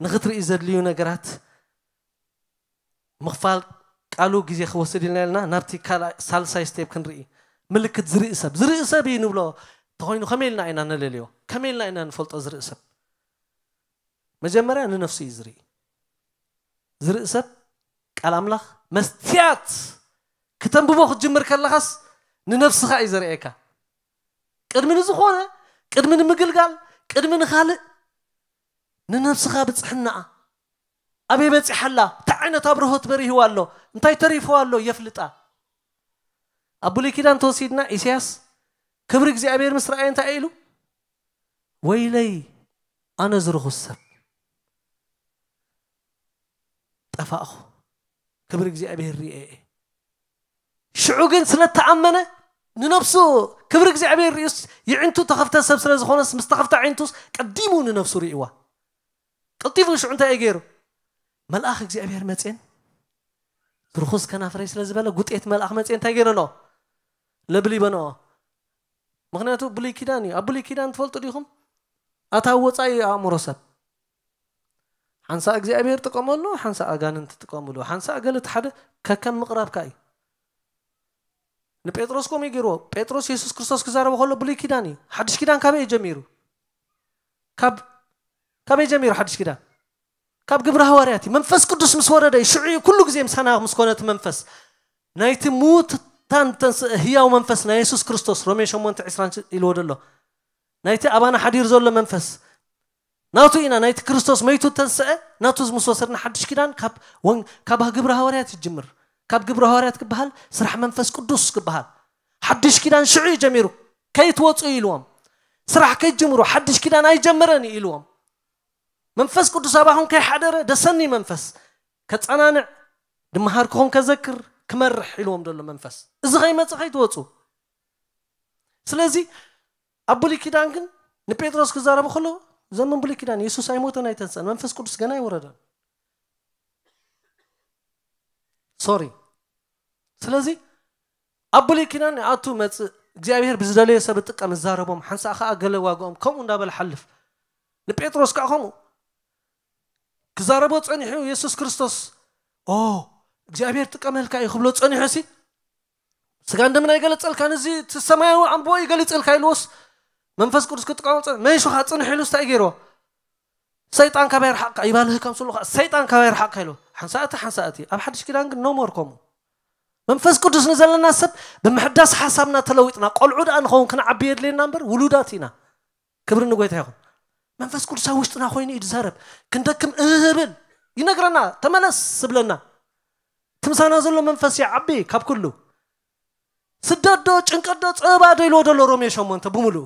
ንኽትርኢ ዘድልዩ ነገራት ምኽፋል ቃሉ ግዜ ክወስድ ኢልና ኢልና ናብቲ ካልኣይ ሳልሳይ ስቴፕ ክንርኢ። ምልክት ዝርኢ ሰብ፣ ዝርኢ ሰብ እዩ ንብሎ ተኾይኑ ከመይ ኢልና ኢና ነለልዮ? ከመይ ኢልና ኢና ንፈልጦ ዝርኢ ሰብ? መጀመርያ ንነፍሱ እዩ ዝርኢ። ዝርኢ ሰብ ቃል ኣምላኽ መስትያት ክተንብቦ ክትጅምር ከለኻስ ንነፍስኻ እዩ ዘርእየካ። ቅድሚ ንዝኾነ፣ ቅድሚ ንምግልጋል፣ ቅድሚ ንኻልእ ንነፍስኻ ብጽሕናኣ ኣበይ በጺሓ ኣላ? እንታይ ዓይነት ኣብርሆት በሪህዋ ኣሎ? እንታይ ተሪፍዋ ኣሎ? የፍልጣ። ኣብ ብሉይ ኪዳን ተወሲድና ኢሳያስ ክብሪ እግዚኣብሔር ምስ ረኣየ እንታይ ኢሉ? ወይለይ ኣነ ዝርኹስ ሰብ ጠፋእኹ፣ ክብሪ እግዚኣብሔር ርእየ እየ። ሽዑ ግን ስለ ተኣመነ ንነፍሱ ክብሪ እግዚኣብሔር ርእዩስ ይዕንቱ ተኸፍተ ሰብ ስለ ዝኾነስ ምስ ተኸፍተ ዓይንቱስ ቀዲሙ ንነፍሱ ርእይዋ። ቀልጢፉ ሽዑ እንታይ እዩ ገይሩ? መልኣኽ እግዚኣብሔር መፅየን ርኹስ ከናፍረይ ስለ ዝበለ ጉጤት መልኣኽ መፅየን እንታይ ገይረንኦ? ለብሊበንኦ። ምኽንያቱ ብሉይ ኪዳን እዩ። ኣብ ብሉይ ኪዳን ትፈልጡ ዲኹም? ኣታዊ ወፃኢ እዩ ኣእምሮ ሰብ። ሓንሳእ እግዚኣብሔር ጥቀመሉ፣ ሓንሳእ ኣጋንንቲ ጥቀምሉ፣ ሓንሳእ ገለ እቲ ሓደ ከከም ምቕራብካ እዩ። ንጴጥሮስ ከምኡ እዩ ገይርዎ። ጴጥሮስ የሱስ ክርስቶስ ክዛረቦ ከሎ ብሉይ ኪዳን እዩ። ሓድሽ ኪዳን ካበይ እዩ ጀሚሩ? ካብ ካበይ ጀሚሩ ሓድሽ ኪዳን? ካብ ግብሪ ሃዋርያት እዩ። መንፈስ ቅዱስ ምስ ወረደ እዩ። ሽዑ እዩ ኩሉ ግዜ ምሳና ምስ ኮነ እቲ መንፈስ። ናይቲ ምዉታን ተንስእ ህያው መንፈስ ናይ የሱስ ክርስቶስ ሮሜ ሸሞንተ ዕስራን ኢልዎ ደሎ ናይቲ ኣባና ሓዲሩ ዘሎ መንፈስ ናቱ ኢና። ናይቲ ክርስቶስ መይቱ ተንስአ ናቱ ምስ ወሰድና ሓድሽ ኪዳን ካብ ወን- ካብ ግብሪ ሃዋርያት ይጅምር። ካብ ግብሪ ሃዋርያት ክበሃል ስራሕ መንፈስ ቅዱስ ክበሃል ሓድሽ ኪዳን ሽዑ እዩ ጀሚሩ። ከይትወፁ ኢልዎም። ስራሕ ከይጅምሩ ሓድሽ ኪዳን ኣይጀመረን እዩ ኢልዎም። መንፈስ ቅዱስ ኣባኹም ከይሓደረ ደሰኒ መንፈስ ከጸናንዕ ድመሃርክኹም ከዘክር ክመርሕ ኢልዎም ዘሎ መንፈስ እዚ ከይመጽእ ከይትወፁ። ስለዚ ኣብ ብሉይ ኪዳን ግን ንጴጥሮስ ክዛረቡ ከሎ ዘመን ብሉይ ኪዳን የሱስ ኣይሞተን ኣይተንሰአን መንፈስ ቅዱስ ገና ኣይወረደን። ሶሪ። ስለዚ ኣብ ብሉይ ኪዳን ኣቱ መጽእ እግዚኣብሔር ብዝደለዮ ሰብ ጥቀም ዝዛረቦም ሓንሳእ ከዓ ገለ ዋግኦም ከምኡ እንዳበለ ሓልፍ። ንጴጥሮስ ከዓ ከምኡ ክዛረቦ ጸኒሑ የሱስ ክርስቶስ ኦ እግዚኣብሔር ጥቀመልካ እዩ ክብሎ ጸኒሑ ሲ ስጋ እንደምን ኣይገለጸልካን እዚ እቲ ሰማያዊ ኣንቦ ይገሊጸልካ ኢልዎስ መንፈስ ቅዱስ ክጥቀሞ ጸ- መን ሽኻ ጽንሕ ኢሉስ እንታይ ገይርዎ? ሰይጣን ካባይ ርሓቕካ ይባልህ ከም ስሉ ከዓ ሰይጣን ካባይ ርሓቕካ ኢልዎ። ሓንሳእቲ ሓንሳእቲ ኣብ ሓድሽ ኪዳን ግን ኖሞር ከምኡ መንፈስ ቅዱስ ንዘለና ሰብ ብምሕዳስ ሓሳብና ተለዊጥና ቆልዑ ደኣ ንኸውን ክንዓቢ የድልየና እምበር ውሉዳት ኢና። ክብሪ ንጎይታ ይኹን። መንፈስ ቅዱስ ኣብ ውሽጥና ኮይኑ እዩ ዝዛረብ። ክንደክም እህብል ይነግረና፣ ተመለስ ዝብለና። ትምሳና ዘሎ መንፈስ ይዓቢ ካብ ኩሉ። ስደዶ ጭንቀዶ ጸበባ ዶ ኢልዎ ደሎ ሮሜ ሸሞንተ ብምሉኡ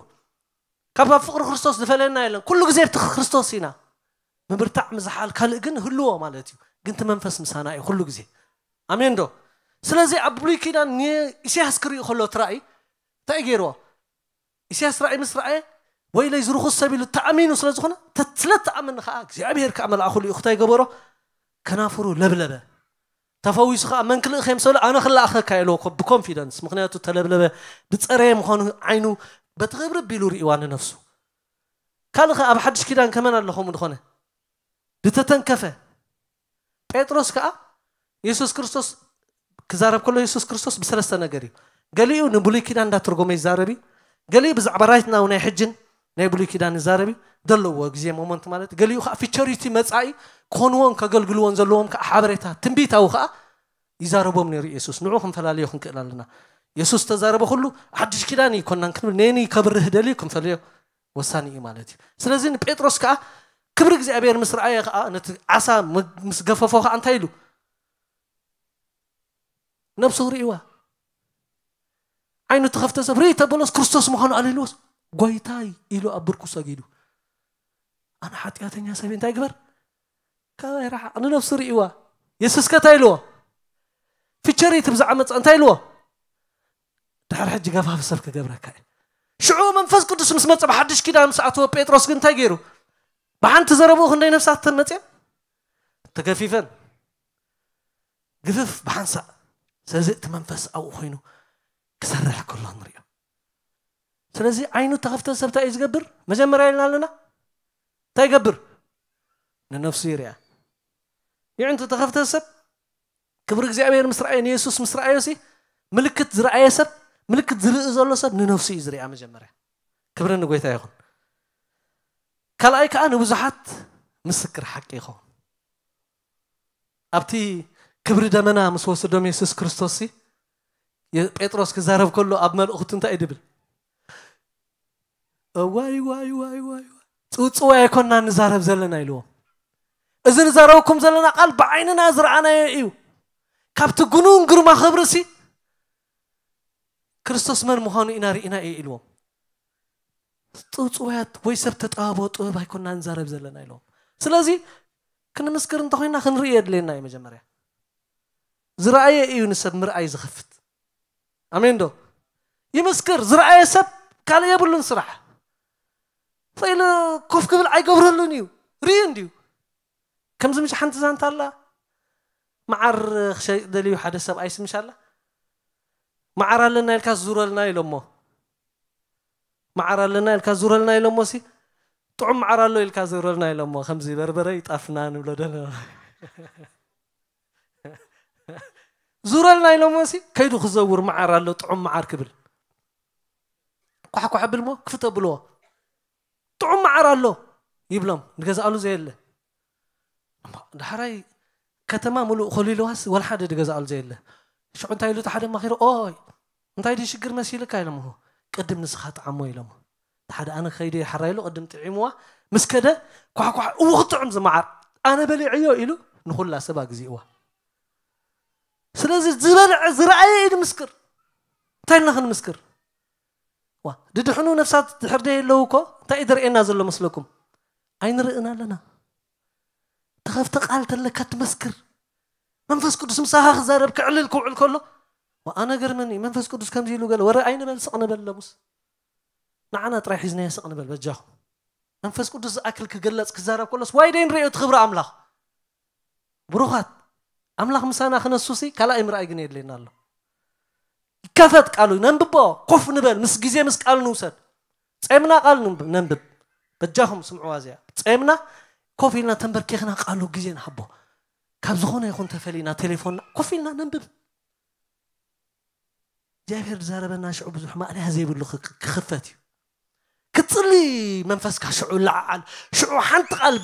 ካብ ኣብ ፍቕሪ ክርስቶስ ዝፈለየና የለን። ኩሉ ግዜ ኣብቲ ክርስቶስ ኢና ምብርታዕ ምዝሓል ካልእ ግን ህልዎ ማለት እዩ። ግን እቲ መንፈስ ምሳና እዩ ኩሉ ግዜ። ኣሜን ዶ? ስለዚ ኣብ ብሉይ ኪዳን ንኢሳያስ ክርኢ ከሎ እቲ ራእይ እንታይ ገይርዎ? ኢሳያስ ራእይ ምስ ረኣየ ወይለይ ዝርኹስ ሰብ ኢሉ ተኣሚኑ ስለ ዝኾነ ተ- ስለ ተኣመኒ ከዓ እግዚኣብሔር ከዓ መልኣኹ ልኢኹ እንታይ ገበሮ? ከናፍሩ ለብለበ። ተፈዊሱ ከዓ መን ክልእኸ ምስ በለ ኣነ ክለኣኸካ ኢልዎ ኮ- ብኮንፊደንስ ምክንያቱ ተለብለበ ብፀረየ ምዃኑ ዓይኑ በቲ ክብሪ ቢሉ ርእዋ ንነፍሱ። ካልእ ኸ ኣብ ሓድሽ ኪዳን ከመን ኣለኹም ዝኾነ ዝተተንከፈ ጴጥሮስ ከዓ የሱስ ክርስቶስ ክዛረብ ከሎ የሱስ ክርስቶስ ብሰለስተ ነገር እዩ። ገሊኡ ንብሉይ ኪዳን እንዳተርጎመ ይዛረብ እዩ። ገሊኡ ብዛዕባ ራይት ናው ናይ ሕጅን ናይ ብሉይ ኪዳን ይዛረብ እዩ። ዘለዎ ግዜ ሞመንት ማለት ገሊኡ ከዓ ፊቸሪቲ መፃኢ ክኾንዎን ከገልግልዎን ዘለዎም ከዓ ሓበሬታ ትንቢታዊ ከዓ ይዛረቦም ነይሩ የሱስ። ንዑ ክንፈላለዮ ክንክእል ኣለና። የሱስ ተዛረበ ኩሉ ሓድሽ ኪዳን ይኮናን ክንብል ነኒ ከብርህ ደልዩ ክንፈልዮ ወሳኒ እዩ ማለት እዩ። ስለዚ ንጴጥሮስ ከዓ ክብሪ እግዚኣብሔር ምስ ረኣየ ከዓ ነቲ ዓሳ ም- ምስ ገፈፎ ከዓ እንታይ ኢሉ ነብሱ ርእዋ ዓይኑ ተኸፍተ ሰብ ርኢ ተበሎስ ክርስቶስ ምዃኑ ኣለልዎስ ጎይታይ ኢሉ ኣብ ብርኩ ሰጊዱ ኣነ ሓጢኣተኛ ሰብ እንታይ ግበር ካባይ ረሓቕ ንነብሱ ርእዋ የሱስ ከ እንታይ ኢልዎ ፊቸሪቲ ብዛዕባ መፅእ እንታይ ኢልዎ ድሕሪ ሕጂ ገፋፍ ሰብ ክገብረካ እየ ሽዑ መንፈስ ቅዱስ ምስ መፀ ብሓድሽ ኪዳን ምስ ኣተወ ጴጥሮስ ግን እንታይ ገይሩ ብሓንቲ ዘረብኡ ክንደይ ነፍሳት ተን መፅየን ተገፊፈን ግፍፍ ብሓንሳእ ስለዚ እቲ መንፈስ ኣብኡ ኮይኑ ክሰርሕ ከሎ ንሪኦ ስለዚ ዓይኑ ተኸፍተ ሰብ እንታይ እዩ ዝገብር መጀመርያ ኢልና ኣለና እንታይ ይገብር ንነፍሱ ይርያ ይዕንቱ ተኸፍተ ሰብ ክብሪ እግዚኣብሔር ምስ ረኣየ ንየሱስ ምስ ረኣዮ ሲ ምልክት ዝረኣየ ሰብ ምልክት ዝርኢ ዘሎ ሰብ ንነፍሱ እዩ ዝርያ መጀመርያ ክብሪ ንጎይታ ይኹን ካልኣይ ከዓ ንብዙሓት ምስክር ሓቂ ይኸውን ኣብቲ ክብሪ ደመና ምስ ወሰዶም የሱስ ክርስቶስ ሲ የ- ጴጥሮስ ክዛረብ ከሎ ኣብ መልእኽቱ እንታይ እዩ ድብል ዋይ ዋይ ዋይ ዋይ ዋይ ጽውጽዋይ ኣይኮና ንዛረብ ዘለና ኢልዎም እዚ ንዛረበኩም ዘለና ቃል ብዓይንና ዝረኣናዮ እዩ ካብቲ ግኑን ግርማ ክብሪ ሲ ክርስቶስ መን ምዃኑ ኢና ርኢና እዩ ኢልዎም ጽውጽዋያት ወይ ሰብ ተጣባቦ ጥበብ ኣይኮና ንዛረብ ዘለና ኢልዎም ስለዚ ክንምስክር እንተኮይና ክንርኢ የድልየና እዩ መጀመርያ ዝረኣየ እዩ ንሰብ ምርኣይ ዝኸፍት ኣሜን ዶ ይምስክር ዝረኣየ ሰብ ካልእ የብሉን ስራሕ ፈኢሉ ኮፍ ክብል ኣይገብረሉን እዩ ርእዩ እንድዩ ከምዚ ምሽ ሓንቲ ዛንታ ኣላ መዓር ክሸይጥ ደልዩ ሓደ ሰብ ኣይስምሽ ኣላ መዓር ኣለና ኢልካ ዙረልና ኢሎሞ መዓር ኣለና ኢልካ ዙረልና ኢሎሞ ሲ ጥዑም መዓር ኣሎ ኢልካ ዙረልና ኢሎሞ ከምዚ በርበረ ይጣፍና ንብሎ ደለ ዙረልና ኢሎሞ ሲ ከይዱ ክዘውር መዓር ኣሎ ጥዑም መዓር ክብል ኳሕኳሕ ብልሞ ክፍተ ብልዎ ጥዑም መዓር ኣሎ ይብሎም ንገዛኣሉ ዘየለ ዳሕራይ ከተማ ሙሉእ ኮሊልዋስ ወላ ሓደ ድገዛኣሉ ዘየለ ሽዑ እንታይ ኢሉ ሓደ ማኺሩ ኦይ እንታይ ድዩ ሽግር መሲልካ ኢሎም ቅድም ንስኻ ጥዓሞ ኢሎም ሓደ ኣነ ከይደ ሓራ ኢሉ ቅድም ጥዒምዋ ምስ ከደ ኳሕኳሕ እው ክጥዕም ዝመዓር ኣነ በሊዐዮ ኢሉ ንኹላ ሰብ ኣግዚእዋ ስለዚ ዝበልዐ ዝረኣየ እዩ ንምስክር እንታይ ኢልና ክንምስክር ዋ ድድሕኑ ነፍሳት ድሕር ደይ ኣለዉ እኮ እንታይ እዩ ዝርእየና ዘሎ መስለኩም ኣይንርእን ኣለና ተኸፍተ ቃል ተለካ ትመስክር መንፈስ ቅዱስ ምሳኻ ክዛረብ ክዕልል ክውዕል ከሎ ኣነ ገርመኒ መንፈስ ቅዱስ ከምዚ ኢሉ ገለ ወረ ኣይንበል ስቕ ንበል ለሙስ ንዓና ጥራይ ሒዝናዮ ስቕ ንበል በጃኹም መንፈስ ቅዱስ ዝኣክል ክግለጽ ክዛረብ ከሎስ ዋይ ደይ ንርእዮ እቲ ክብሪ ኣምላኽ ብሩኻት ኣምላኽ ምሳና ክነሱሲ ካልኣይ ምርኣይ ግን የድልየና ኣሎ። ይከፈት ቃሉ፣ ነንብቦ፣ ኮፍ ንበል፣ ምስ ግዜ ምስ ቃሉ ንውሰድ። ጸምና ቃል ነንብብ። በጃኹም ስምዕዋ እዚኣ። ጸምና ኮፍ ኢልና ተንበርኪኽና ቃሉ ግዜ ንሃቦ። ካብ ዝኾነ ይኹን ተፈሊና ቴሌፎንና ኮፍ ኢልና ነንብብ። እግዚኣብሔር ዝዛረበና ሽዑ ብዙሕ ማእለያ ዘይብሉ ክኽፈት እዩ። ክትጽሊ መንፈስካ ሽዑ ይለዓዓል። ሽዑ ሓንቲ ቃል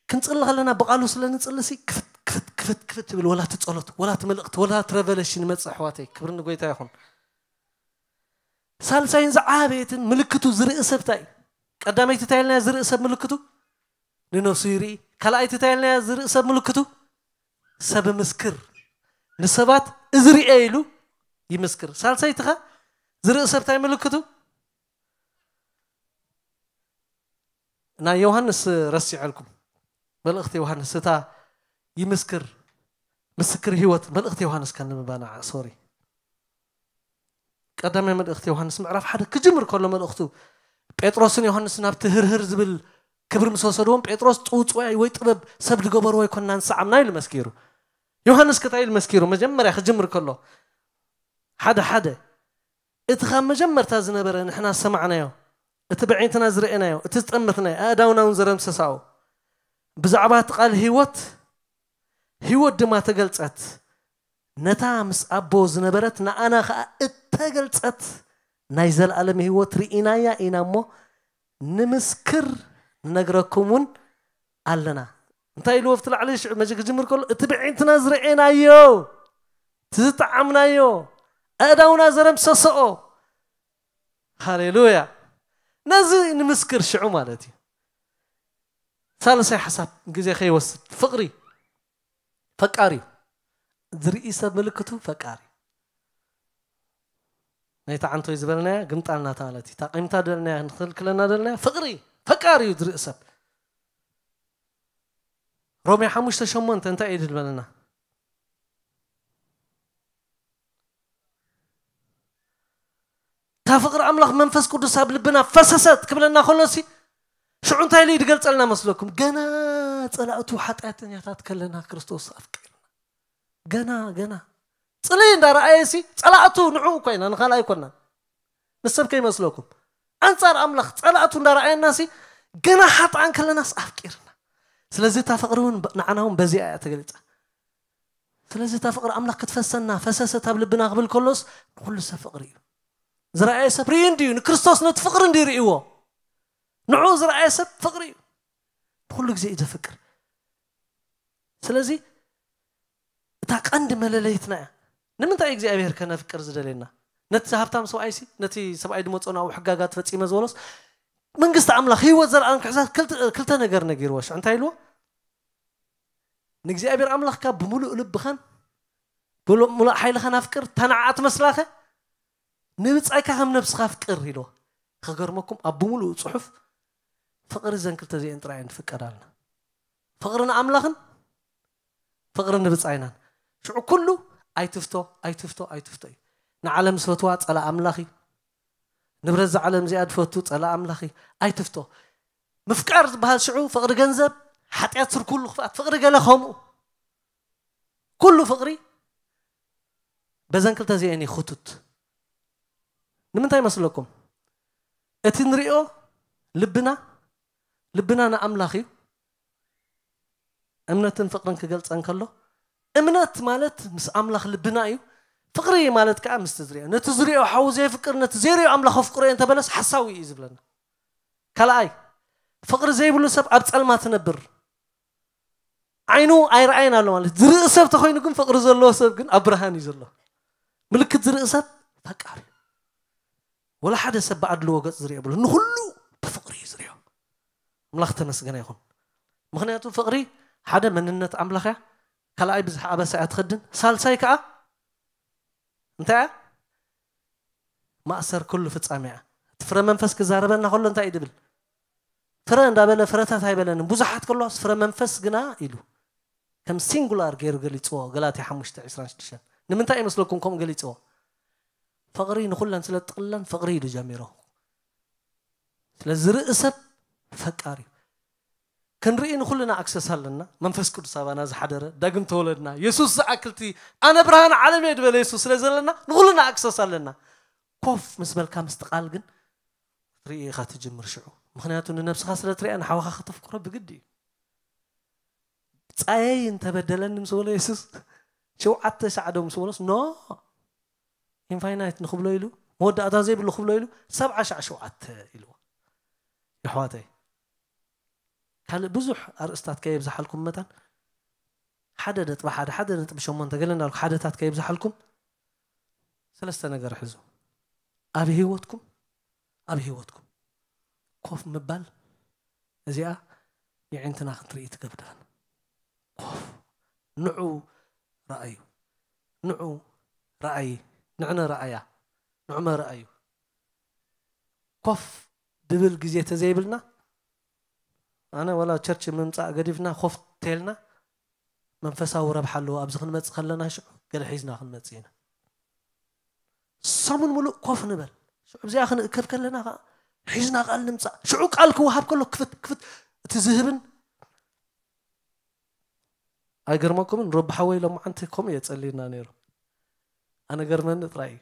ክንጽሊ ከለና ብቃሉ ስለ ንጽሊ ሲ ክፍት ክፍት ክፍት ክፍት ትብል ወላ ትጸሎት ወላ ትመልእክቲ ወላ ትረቨለሽን ይመጽእ ኣሕዋተይ። ክብሪ ንጎይታ ይኹን። ሳልሳይን ዝዓበየትን ምልክቱ ዝርኢ ሰብ እንታይ እዩ? ቀዳመይቲ እንታይ ኢልናያ? ዝርኢ ሰብ ምልክቱ ንነፍሱ ይርኢ። ካልኣይቲ እንታይ ኢልናያ? ዝርኢ ሰብ ምልክቱ ሰብ ምስክር፣ ንሰባት እዚ ርኤ ኢሉ ይምስክር። ሳልሳይቲ ኸ ዝርኢ ሰብ እንታይ ምልክቱ? ናይ ዮሃንስ ረሲዐልኩም። መልእኽቲ ዮሃንስ እታ ይምስክር ምስክር ህይወት መልእኽቲ ዮሃንስ ከንብባና ሶሪ ቀዳማይ መልእኽቲ ዮሃንስ ምዕራፍ ሓደ ክጅምር ከሎ መልእኽቱ ጴጥሮስን ዮሃንስን ናብቲ ህርህር ዝብል ክብሪ ምስ ወሰድዎም ጴጥሮስ ጥውፅዋይ ወይ ጥበብ ሰብ ዝገበርዎ ኣይኮንናን ሰዓምና ኢሉ መስኪሩ። ዮሃንስ ከታይ ኢሉ መስኪሩ? መጀመርያ ክጅምር ከሎ ሓደ ሓደ እቲ ካብ መጀመርታ ዝነበረ ንሕና ዝሰማዕናዮ እቲ ብዓይንትና ዝረኤናዮ እቲ ዝጠመትናዮ ኣእዳውና እውን ዘረምሰሳኦ ብዛዕባ እቲ ቃል ህይወት ህይወት ድማ ተገልጸት። ነታ ምስ ኣቦ ዝነበረት ንኣና ኸኣ እተገልጸት ናይ ዘለኣለም ህይወት ርኢናያ ኢና እሞ ንምስክር ንነግረኩም እውን ኣለና። እንታይ ኢልዎ ኣብቲ ላዕሊ ሽዑ መጀ ክጅምር ከሎ እቲ ብዒንትና ዝረኤናዮ እቲ ዝጠዓምናዮ ኣእዳውና ዘረምሰሰኦ ሃሌሉያ ነዚ ንምስክር ሽዑ ማለት እዩ። ሳልሳይ ሓሳብ ግዜ ከይወስድ ፍቕሪ ፈቃር እዩ። ዝርኢ ሰብ ምልክቱ ፈቃር እዩ። ናይታ ዓንቶይ ዝበልናያ ግምጣልና ተባለት እዩ። ታቂምታ ደልናያ ንክልክለና ደልናያ ፍቕሪ ፈቃር እዩ ዝርኢ ሰብ። ሮሜ ሓሙሽተ ሸሞንተ እንታይ እዩ ዝበለና? እታ ፍቕሪ ኣምላኽ መንፈስ ቅዱስ ኣብ ልብና ፈሰሰት ክብለና ከሎሲ ሽዑ እንታይ ኢሉ ይድገልጸልና መስለኩም? ገና ጸላእቱ ሓጢኣተኛታት ከለና ክርስቶስ ኣፍቂርና። ገና ገና ጽልኢ እንዳረኣየ ሲ ጸላእቱ ንዕኡ እኮ ኢና ንኻልኣይ ኣይኮናን። ንሰብ ከይመስለኩም ኣንጻር ኣምላኽ ጸላእቱ እንዳረኣየና ሲ ገና ሓጥኣን ከለናስ ኣፍቂርና። ስለዚ እታ ፍቕሪ እውን ንዓና እውን በዚኣ እያ ተገሊጻ። ስለዚ እታ ፍቕሪ ኣምላኽ ክትፈሰና ፈሰሰት ኣብ ልብና ክብል ከሎስ ንኹሉ ሰብ ፍቕሪ እዩ። ዝረኣየ ሰብ ርኢ እንድዩ ንክርስቶስ ነቲ ፍቕሪ እንድዩ ርእይዎ። ንዕኡ ዝረኣየ ሰብ ፍቕሪ እዩ። ንኹሉ ግዜ እዩ ዘፍቅር። ስለዚ እታ ቀንዲ መለለይትና እያ። ንምንታይ እግዚኣብሔር ከነፍቅር ዝደልየና? ነቲ ሃብታም ሰብኣይሲ ነቲ ሰብኣይ ድመፅኦ ናብኡ ሕጋጋት ፈፂመ ዝበሎስ መንግስቲ ኣምላኽ ህይወት ዘለኣለም ክሕዛ ክልተ ነገር ነጊርዎ ሽዑ እንታይ ኢልዎ? ንእግዚኣብሔር ኣምላኽካ ብምሉእ ልብኻን ብምሉእ ሓይልኻን ኣፍቅር። ተናዓ ትመስላኸ ንብጻይካ ከም ነብስኻ ኣፍቅር ኢልዎ። ከገርመኩም ኣብ ብምሉእ ጽሑፍ ፍቕሪ ዘን ክልተ እዚአን ጥራይ እየን ዝፍቀዳልና። ፍቕሪ ንኣምላኽን ፍቕሪ ንብጻይናን። ሽዑ ኩሉ ኣይትፍቶ ኣይትፍቶ ኣይትፍቶ እዩ። ንዓለም ዝፈትዋ ጸላ ኣምላኽ እዩ። ንብረት እዛ ዓለም እዚኣ ዝፈቱ ጸላ ኣምላኽ እዩ። ኣይትፍቶ። ምፍቃር ዝበሃል ሽዑ ፍቕሪ ገንዘብ፣ ሓጢኣት ስር ኩሉ ክፍኣት፣ ፍቕሪ ገለ ከምኡ። ኩሉ ፍቕሪ በዘን ክልተ እዚአን እዩ ክቱት። ንምንታይ መስለኩም? እቲ ንሪኦ ልብና ልብና ንኣምላኽ እዩ። እምነትን ፍቕርን ክገልጸ እንከሎ እምነት ማለት ምስ ኣምላኽ ልብና እዩ። ፍቕሪ ማለት ከዓ ምስቲ ዝሪኦ ነቲ ዝሪኦ ሓዉ ዘየፍቅር ነቲ ዘይሪኦ ኣምላኽ ኣፍቅሮ እየ እንተበለስ ሓሳዊ እዩ ዝብለና። ካልኣይ ፍቕሪ ዘይብሉ ሰብ ኣብ ጸልማት ይነብር። ዓይኑ ኣይረኣየን ኣሎ ማለት ዝርኢ ሰብ ተኾይኑ ግን ፍቕሪ ዘለዎ ሰብ ግን ኣብ ብርሃን እዩ ዘሎ። ምልክት ዝርኢ ሰብ ፈቃር እዩ። ወላ ሓደ ሰብ ብኣድልዎ ገጽ ዝሪኦ ብሎ ንኹሉ ብፍቕሪ እዩ ዝሪኦ። ኣምላኽ ተመስገነ ይኹን። ምኽንያቱ ፍቕሪ ሓደ መንነት ኣምላኽ እያ። ካልኣይ ብዝሕ ኣበሳ እያ ትኸድን። ሳልሳይ ከዓ እንታይ እያ? ማእሰር ኩሉ ፍጻሜ እያ። እቲ ፍረ መንፈስ ክዛረበና ከሎ እንታይ እዩ ድብል? ፍረ እንዳበለ ፍረታት ኣይበለንን። ብዙሓት ከለዋስ ፍረ መንፈስ ግና ኢሉ ከም ሲንጉላር ገይሩ ገሊጽዎ። ገላትያ ሓሙሽተ ዕስራን ሽዱሽተን ንምንታይ ይመስለኩም ከምኡ ገሊጽዎ? ፍቕሪ ንኹለን ስለ ትጥቕልለን ፍቕሪ ኢሉ ጀሚሮ። ስለዚ ዝርኢ ሰብ ፈቃር እዩ። ክንርኢ ንኹልና ኣክሰስ ኣለና። መንፈስ ቅዱስ ኣባና ዝሓደረ፣ ዳግም ተወለድና፣ የሱስ ዝኣክልቲ፣ ኣነ ብርሃን ዓለም እየ ዝበለ የሱስ ስለ ዘለና ንኹልና ኣክሰስ ኣለና። ኮፍ ምስ በልካ ምስቲ ቃል ግን ክትርኢ ኢኻ ትጅምር ሽዑ። ምኽንያቱ ንነብስኻ ስለ ትሪኣ ንሓውኻ ከተፍቅሮ ብግዲ እዩ። ጻየይ እንተበደለኒ ምስ በሎ የሱስ፣ ሸውዓተ ሻዕ ዶ ምስ በሎስ፣ ኖ፣ ኢንፋይናይት ንክብሎ ኢሉ፣ መወዳእታ ዘይብሉ ክብሎ ኢሉ፣ ሰብዓ ሻዕ ሸውዓተ ኢልዎ። የሕዋተይ፣ ካልእ ብዙሕ ኣርእስታት ከየብዝሓልኩም መታን፣ ሓደ ነጥቢ ሓደ፣ ሓደ ነጥቢ ሸሞንተ ገለ እንዳልኩ ሓደታት ከየብዝሓልኩም፣ ሰለስተ ነገር ሕዙ። ኣብ ህይወትኩም፣ ኣብ ህይወትኩም ኮፍ ምባል፣ እዚኣ የዒንትና ክንትርኢ ትገብር። ኮፍ፣ ንዑ ረኣዩ፣ ንዑ ረኣይ፣ ንዕነ ረኣያ፣ ንዑመ ረኣዩ። ኮፍ ድብል ግዜ ተዘይብልና፣ ኣነ ወላ ቸርች ምምጻእ ገዲፍና ኮፍ ተልና፣ መንፈሳዊ ረብሓ ኣለዎ። ኣብዚ ክንመጽእ ከለና ሽዑ ገለ ሒዝና ክንመጽእ ኢና። ሰሙን ሙሉእ ኮፍ ንበል። ሽዑ ኣብዚኣ ክንእከብ ከለና ኸዓ ሒዝና ቃል ንምጻእ። ሽዑ ቃል ክወሃብ ከሎ ክፍት፣ ክፍት፣ እቲ ዝህብን ኣይገርመኩምን? ሮቢ ሓወይ ሎማዓንቲ ከምኡ እየ ጸሊና ነይሩ። ኣነ ገርመኒ ጥራይ እዩ።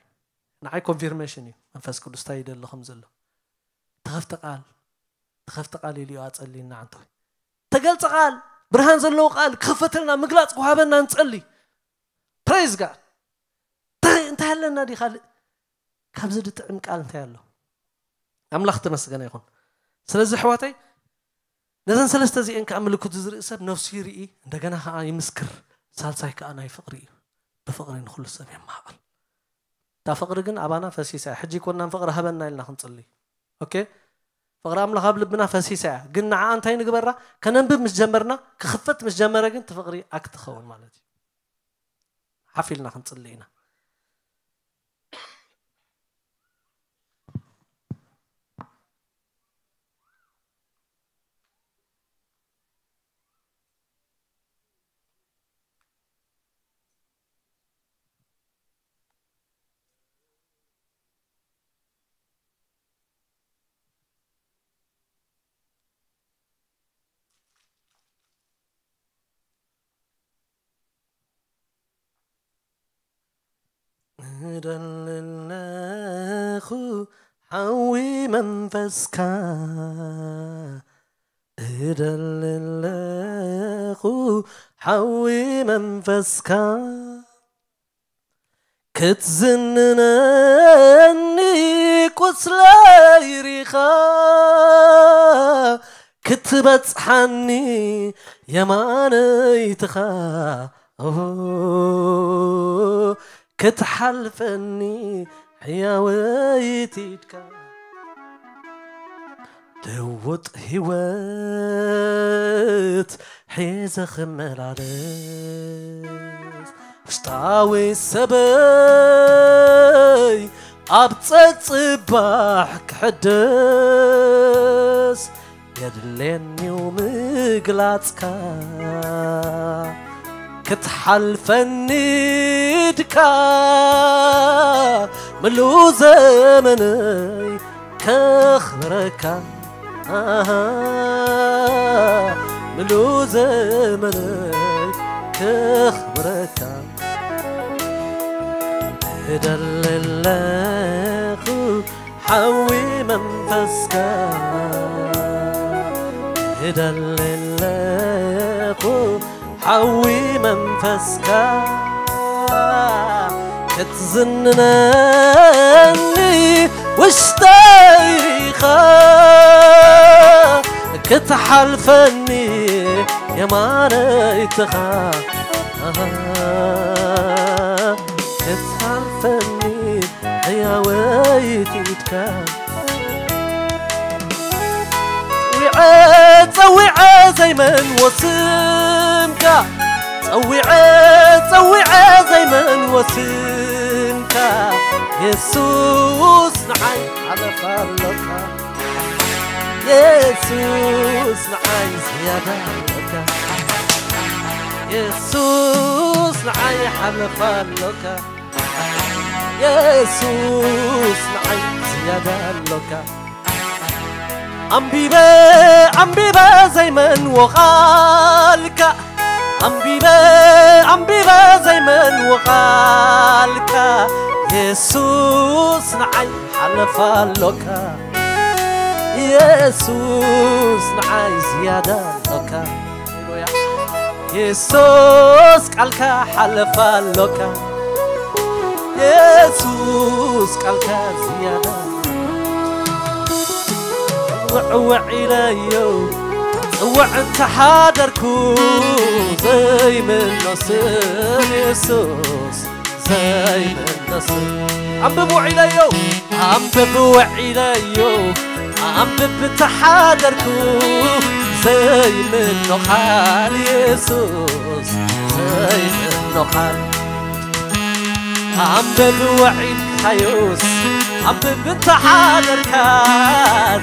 ንዓይ ኮንፊርሜሽን እዩ መንፈስ ቅዱስ እንታይ ይደሊ ከም ዘሎ። ተኸፍተ ቃል፣ ተኸፍተ ቃል ኢሉ እዩ ኣጸሊና ዓንተወይ። ተገልጸ ቃል፣ ብርሃን ዘለዎ ቃል ክኽፈተልና፣ ምግላጽ ክወሃበና ንጸሊ። ፕሬዝ ጋድ። እንታይ፣ እንታይ ኣለና ድዩ ካልእ? ካብዚ ድጥዕም ቃል እንታይ ኣሎ? ኣምላኽ ተመስገነ ይኹን። ስለዚ ኣሕዋተይ፣ ነዘን ሰለስተ እዚአን ከኣ ምልክቱ ዝርኢ ሰብ ነፍሱ ይርኢ፣ እንደገና ከኣ ይምስክር። ሳልሳይ ከኣ ናይ ፍቕሪ እዩ። ብፍቕሪ ንኹሉ ሰብ የማዕብል። እታ ፍቕሪ ግን ኣባና ፈሲሳ እያ። ሕጂ ኣይኮንናን ፍቕሪ ሃበና ኢልና ክንጽሊ። ኦኬ? ፍቕሪ ኣምላኽ ኣብ ልብና ፈሲሳ እያ። ግን ንዓኣ እንታይ ንግበራ? ከነንብብ ምስ ጀመርና፣ ክኽፈት ምስ ጀመረ ግን እቲ ፍቕሪ ኣክት ክኸውን ማለት እዩ። ሓፍ ኢልና ክንጽሊ ኢና። እደሊ ኣለኹ ሓዊ መንፈስካ፣ እደሊ ኣለኹ ሓዊ መንፈስካ፣ ክትዝንነኒ ቁስለይ ሪኻ፣ ክትበጽሓኒ የማነይትኻ፣ ኦ፣ ክትሓልፈኒ ሕያወይቲ ኢድካ። ልውጥ ህይወት ሒዘ ክመላለስ፣ ውሽጣዊ ሰበይ ኣብ ጸጽባሕ ክሕደስ፣ የድልየኒው ምግላጽካ። ክትሓልፈኒ ድካ ምሉ ዘመነይ ከኽብረካ፣ ኣሃ፣ ምሉ ዘመነይ ከኽብረካ። እደሊ ኣለኹ ሓዊ መንፈስካ፣ እደሊ ኣለኹ ሓዊ መንፈስካ፣ ክትዝንነኒ ውሽጠይ ኢኻ፣ ክትሓልፈኒ የማነይትኻ፣ ክትሓልፈኒ ሕያወይቲ ኢድካ። ጸዊዐ፣ ጸዊዐ ዘይመንዎ ስምካ፣ ጸዊዐ፣ ጸዊዐ ዘይመንዎ ስምካ፣ የሱስ ንዓይ ሓለፋ ኣሎካ። የሱስ ንዓይ ዝያዳ ኣሎካ። የሱስ ንዓይ ሓለፋ ኣሎካ። የሱስ ንዓይ ዝያዳ ኣሎካ። ኣንቢበ ኣንቢበ ዘይመንዎ ቓልካ ኣንቢበ ኣንቢበ ዘይመንዎ ቓልካ የሱስ ንዓይ ሓለፋ ኣሎካ የሱስ ንዓይ ዝያዳ ኣሎካ የሱስ ቃልካ ሓለፋ ኣሎካ የሱስ ቃልካ ዝያዳ ጽውዕ ውዕ ኢለዮ ጽውዕ እንተሓደርኩ ዘይምኖስን የሱስ ዘይምኖስን ኣንብብ ውዕ ኢለዮ ኣንብብ ውዕ ኢለዮ ኣንብብ እንተሓደርኩ ዘይምኖ ቃል የሱስ ዘይምኖ ቃል ኣንብብ ውዒልካዮስ ኣንብብ እንተሓደርካ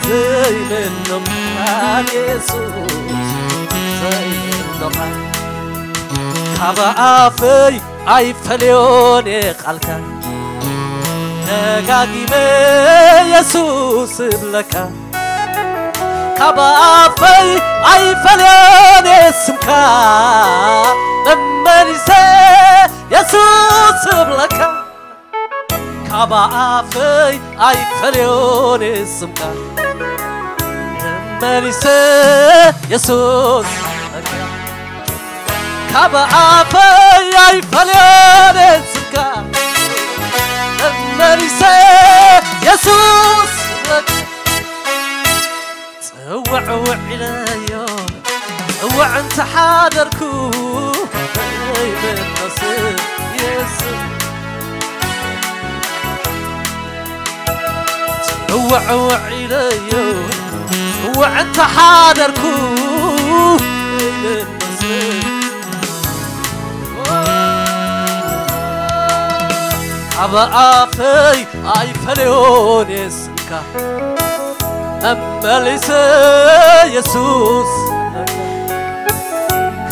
ዘይምኖ ቃል የሱስ ዘይምኖ ቃል ካብ ኣፈይ ኣይፈልዮን ቃልካ ደጋጊመ የሱስ እብለካ ካብ ኣፈይ ኣይፈልዮን ስምካ መመሊሰ የሱስ እብለካ ካብ ኣፈይ ኣይፈልዮን ስምካ መመሊሰ የሱስ ካብ ኣፈይ ኣይፈልዮን ስምካ መመሊሰ የሱስ እብለካ ጽውዕ ውዕ ኢለዮ ጽውዕ እንተሓደርኩ ዘይመለስ የሱስ ጽውዕ ውዕ ኢለዮ ጽውዕ እንተሓደርኩ ዘይመለስ ካብ ኣፈይ ኣይፈልዮን ስምካ መመሊሰ የሱስ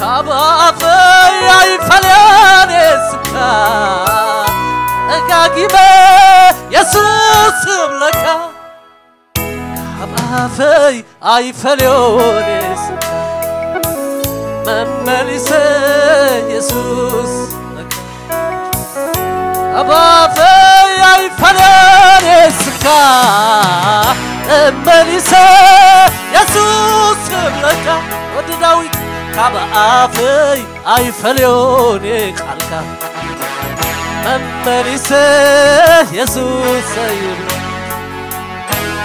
ካብ ኣፈይ ኣይፈልዮን ስምካ ደጋጊመ የሱስ እብለካ ካብ ኣፈይ ኣይፈልዮን ስምካ መመሊሰ የሱስ ካብ ኣፈይ ኣይፈልዮን ስምካ መመሊሰ የሱስ እብለካ ወዲ ዳዊት ካብ ኣፈይ ኣይፈልዮን ቃልካ መመሊሰ የሱስ ይብሎ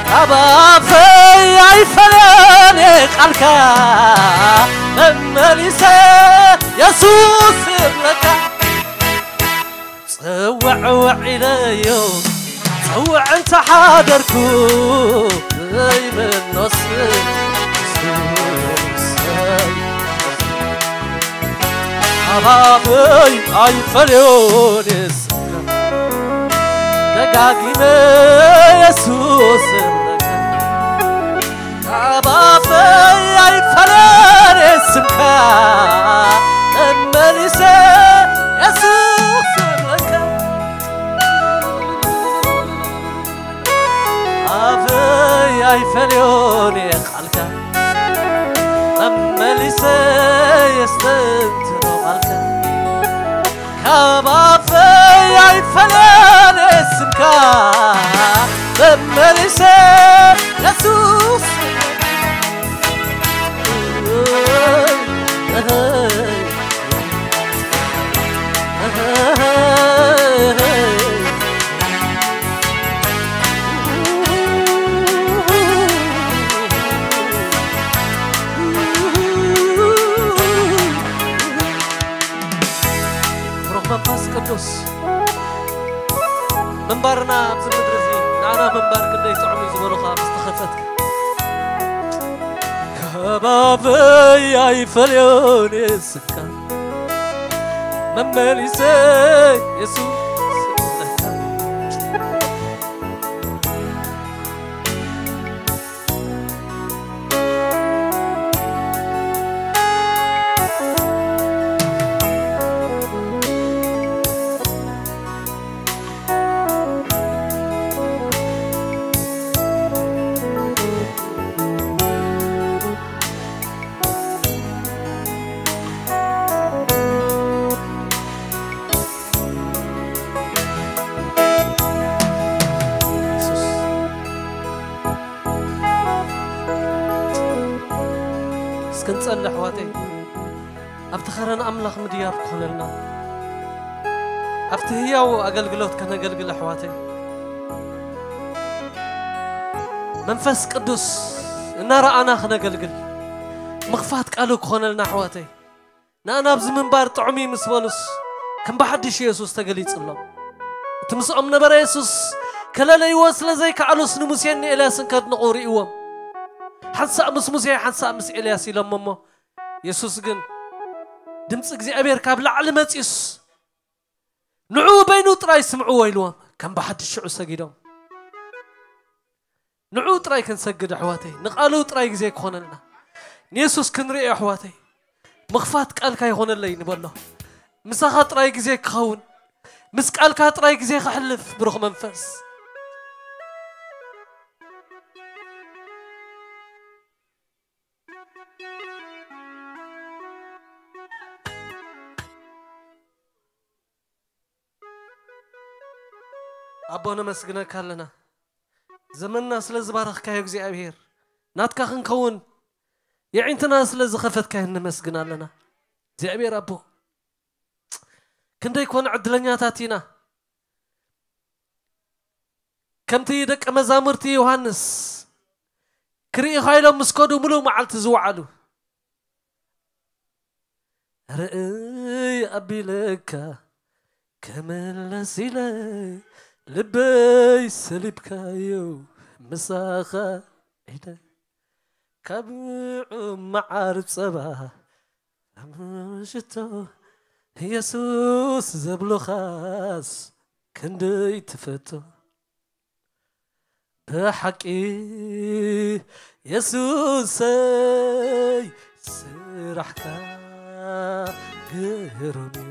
ካብ ኣፈይ ኣይፈልዮን ቃልካ መመሊሰ የሱስ እብለካ ጽውዕ ውዕ ኢለዮ ጽውዕ እንተሓደርኩ ዘይመኖስ ኣባበይ ኣይፈልዮን ደጋጊመ የሱስ ካብ ኣፈይ ኣይፈለር ስምካ መመሊሰ የሱስ እብለካ ኣፈይ ኣይፈልዮን ቃልካ መመሊሰ የስተንትኖ ቃልካ ካብ ኣፈይ ኣይፈለር ስምካ መመሊሰ የሱስ ብሩኽ መንፈስ ቅዱስ ምንባርና ኣብዚ ምድሪ እዚ ንዓና ምንባር ክንደይ ጥዑም እዩ ዝበሉኻ ምስ ተኸፈትካ ከባበይ ኣይፈልዮን ስካ መመሊሰ የሱስ ጸሊ ኣሕዋተይ፣ ኣብቲ ኸረን ኣምላኽ ምድያብ ክኾነልና፣ ኣብቲ ህያው ኣገልግሎት ከነገልግል ኣሕዋተይ፣ መንፈስ ቅዱስ እናረኣና ክነገልግል ምኽፋት ቃሉ ክኾነልና ኣሕዋተይ። ንኣና ኣብዚ ምንባር ጥዑም እዩ ምስ በሉስ፣ ከም ብሓድሽ የሱስ ተገሊጹሎም። እቲ ምስኦም ነበረ የሱስ ከለለይዎ ስለ ዘይከኣሉስ፣ ንሙሴን ንኤልያስን ከድንቑ ርእይዎም። ሓንሳእ ምስ ሙሴ፣ ሓንሳእ ምስ ኤልያስ ኢሎም እሞ፣ የሱስ ግን ድምጺ እግዚኣብሔር ካብ ላዕሊ መጺኡስ፣ ንዑ በይኑ ጥራይ ስምዕዎ ኢልዎም፣ ከም ብሓድሽ ሽዑ ሰጊዶም። ንዑ ጥራይ ክንሰግድ ኣሕዋተይ፣ ንቃሉ ጥራይ ግዜ ክኾነልና፣ ንየሱስ ክንርእዮ ኣሕዋተይ። ምኽፋት ቃልካ ይኾነለይ ንበሎ። ምሳኻ ጥራይ ግዜ ክኸውን፣ ምስ ቃልካ ጥራይ ግዜ ከሕልፍ፣ ብሩኽ መንፈስ። ኣቦ ነመስግነካ ኣለና፣ ዘመንና ስለ ዝባረኽካዮ እግዚኣብሔር፣ ናትካ ክንከውን የዒንትና ስለ ዝኸፈትካዮ ነመስግን ኣለና። እግዚኣብሔር ኣቦ፣ ክንደይ ኮነ ዕድለኛታት ኢና። ከምቲ ደቀ መዛሙርቲ ዮሃንስ ክርእኻ ኢሎም ምስ ከዱ ምሉእ መዓልቲ ዝወዓሉ፣ ርእይ ኣቢለካ ክምለስ ኢለ ልበይ ሰሊብካዮ ምሳኻ ኢለ ካብ ዑም መዓር ጸባ ምሽቶ ኢየሱስ ዘብሉኻስ ክንደይ ትፈቶ። ብሓቂ የሱሰይ ስራሕካ ግሩም እዩ።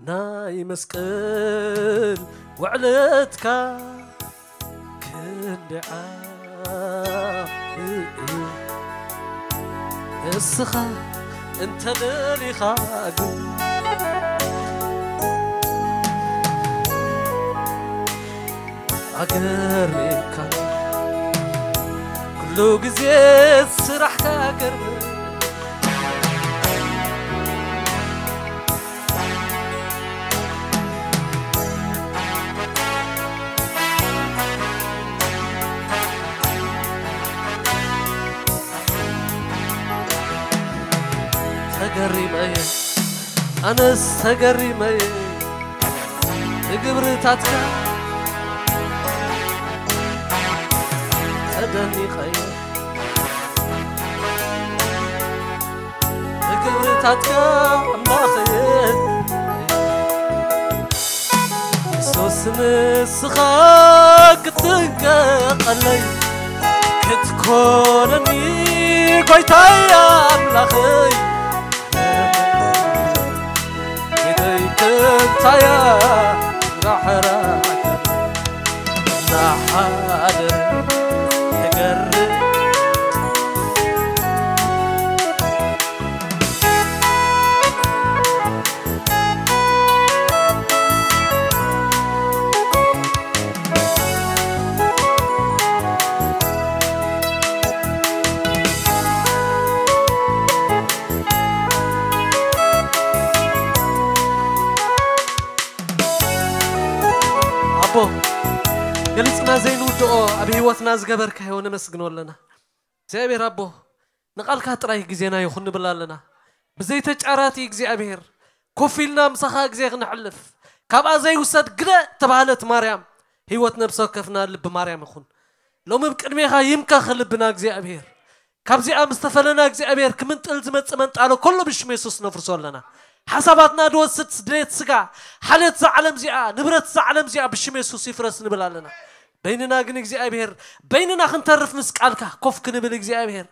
ናይ መስቀል ውዕለትካ ክንደይ ዓቢ እዩ። ንስኻ እንተ ደሊኻ ግን ኣገሪምካ ኩሉ ግዜ ስራሕካ ገርም። ተገሪመ እየ ኣነስ ተገሪመ እየ ብግብርታትካ ተደኒቐ እየ ብግብርታትካ ኣምላኸየ። የሱስ ንስኻ ክትጥንቀቐለይ ክትኮነኒ ጎይታይ ኣምላኸይ ቤተይ ክንታያ ራሕራሕን ናሓደ ተገርም። ኣቦ፣ ገሊጽና ዘይንውድኦ ኣብ ህይወትና ዝገበርካዮ ነመስግኖ ኣለና። እግዚኣብሔር ኣቦ፣ ንቓልካ ጥራይ ግዜና ይኹን ንብል ኣለና። ብዘይተጫራቲ እግዚኣብሔር፣ ኮፍ ኢልና ምሳኻ ግዜ ክነሕልፍ፣ ካብኣ ዘይውሰድ ግደ ተባህለት ማርያም፣ ህይወት ነብሰ ወከፍና ልቢ ማርያም ይኹን። ሎሚ ብቅድሜኻ ይምከኽ ልብና እግዚኣብሔር። ካብዚኣ ምስ ተፈለና እግዚኣብሔር ክምንጥል ዝመጽእ መንጣሎ ኩሉ ብሽም የሱስ ነፍርሶ ኣለና። ሓሳባትና ድወስድ ድሌት ስጋ፣ ሓልዮት እዛ ዓለም እዚኣ፣ ንብረት እዛ ዓለም እዚኣ ብሽም የሱስ ይፍረስ ንብል ኣለና። በይንና ግን እግዚኣብሔር፣ በይንና ክንተርፍ ምስ ቃልካ ኮፍ ክንብል እግዚኣብሔር፣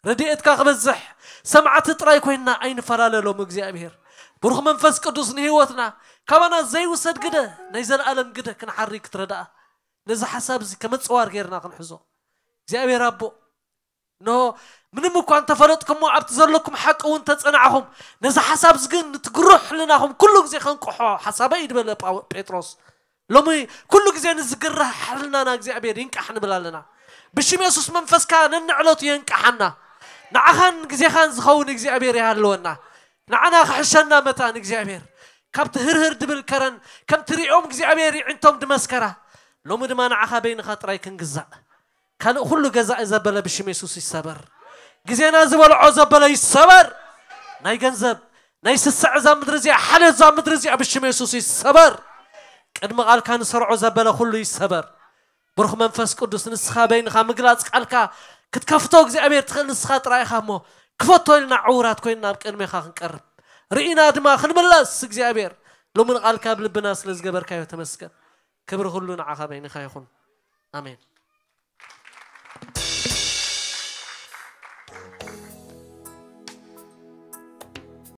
ረድኤትካ ክበዝሕ፣ ሰማዕቲ ጥራይ ኮይንና ኣይንፈላለሎም እግዚኣብሔር። ብሩኽ መንፈስ ቅዱስ ንህይወትና ካባና ዘይውሰድ ግደ፣ ናይ ዘለኣለም ግደ ክንሓሪ ክትረድኣ፣ ነዚ ሓሳብ እዚ ከመጽዋር ጌርና ክንሕዞ። እግዚኣብሔር ኣቦ፣ እንሆ ምንም እኳ እንተፈለጥኩሞ ኣብቲ ዘለኩም ሓቂ እውን ተጸናዕኹም፣ ነዚ ሓሳብ እዚ ግን ንትግሩሕ ሕልናኹም ኩሉ ግዜ ከንቅሖ ሓሳበይ እዩ ዝበለ ጳው-፣ ጴጥሮስ። ሎሚ ኩሉ ግዜ ንዝግራሕ ሕልናና እግዚኣብሔር ይንቃሕ ንብል ኣለና። ብሽም የሱስ መንፈስካ ነንዕለቱ የንቃሓና። ንዓኻን ግዜኻን ዝኸውን እግዚኣብሔር ይሃለወና። ንዓና ክሕሸና መታን እግዚኣብሔር ካብቲ ህርህር ድብል ከረን፣ ከምቲ ሪኦም እግዚኣብሔር ይዕንቶም ድመስከራ፣ ሎሚ ድማ ንዓኻ በይንኻ ጥራይ ክንግዛእ። ካልእ ኩሉ ገዛኢ ዘበለ ብሽም የሱስ ይሰበር። ግዜና ዝበልዖ ዘበለ ይሰበር። ናይ ገንዘብ ናይ ስስዕ እዛ ምድሪ እዚኣ፣ ሓልዮት እዛ ምድሪ እዚኣ ብሽም የሱስ ይሰበር። ቅድሚ ቃልካ ንሰርዖ ዘበለ ኩሉ ይሰበር። ብሩኽ መንፈስ ቅዱስ፣ ንስኻ በይንኻ ምግላጽ ቃልካ ክትከፍቶ እግዚኣብሔር ትኽእል ንስኻ ጥራይ ኢኻ እሞ፣ ክፈቶ ኢልና ዕውራት ኮይንና ኣብ ቅድሜኻ ክንቀርብ፣ ርኢና ድማ ክንምለስ እግዚኣብሔር፣ ሎሚ ንቃልካ ኣብ ልብና ስለ ዝገበርካዮ ተመስገን። ክብሪ ኩሉ ንዓኻ በይንኻ ይኹን። ኣሜን።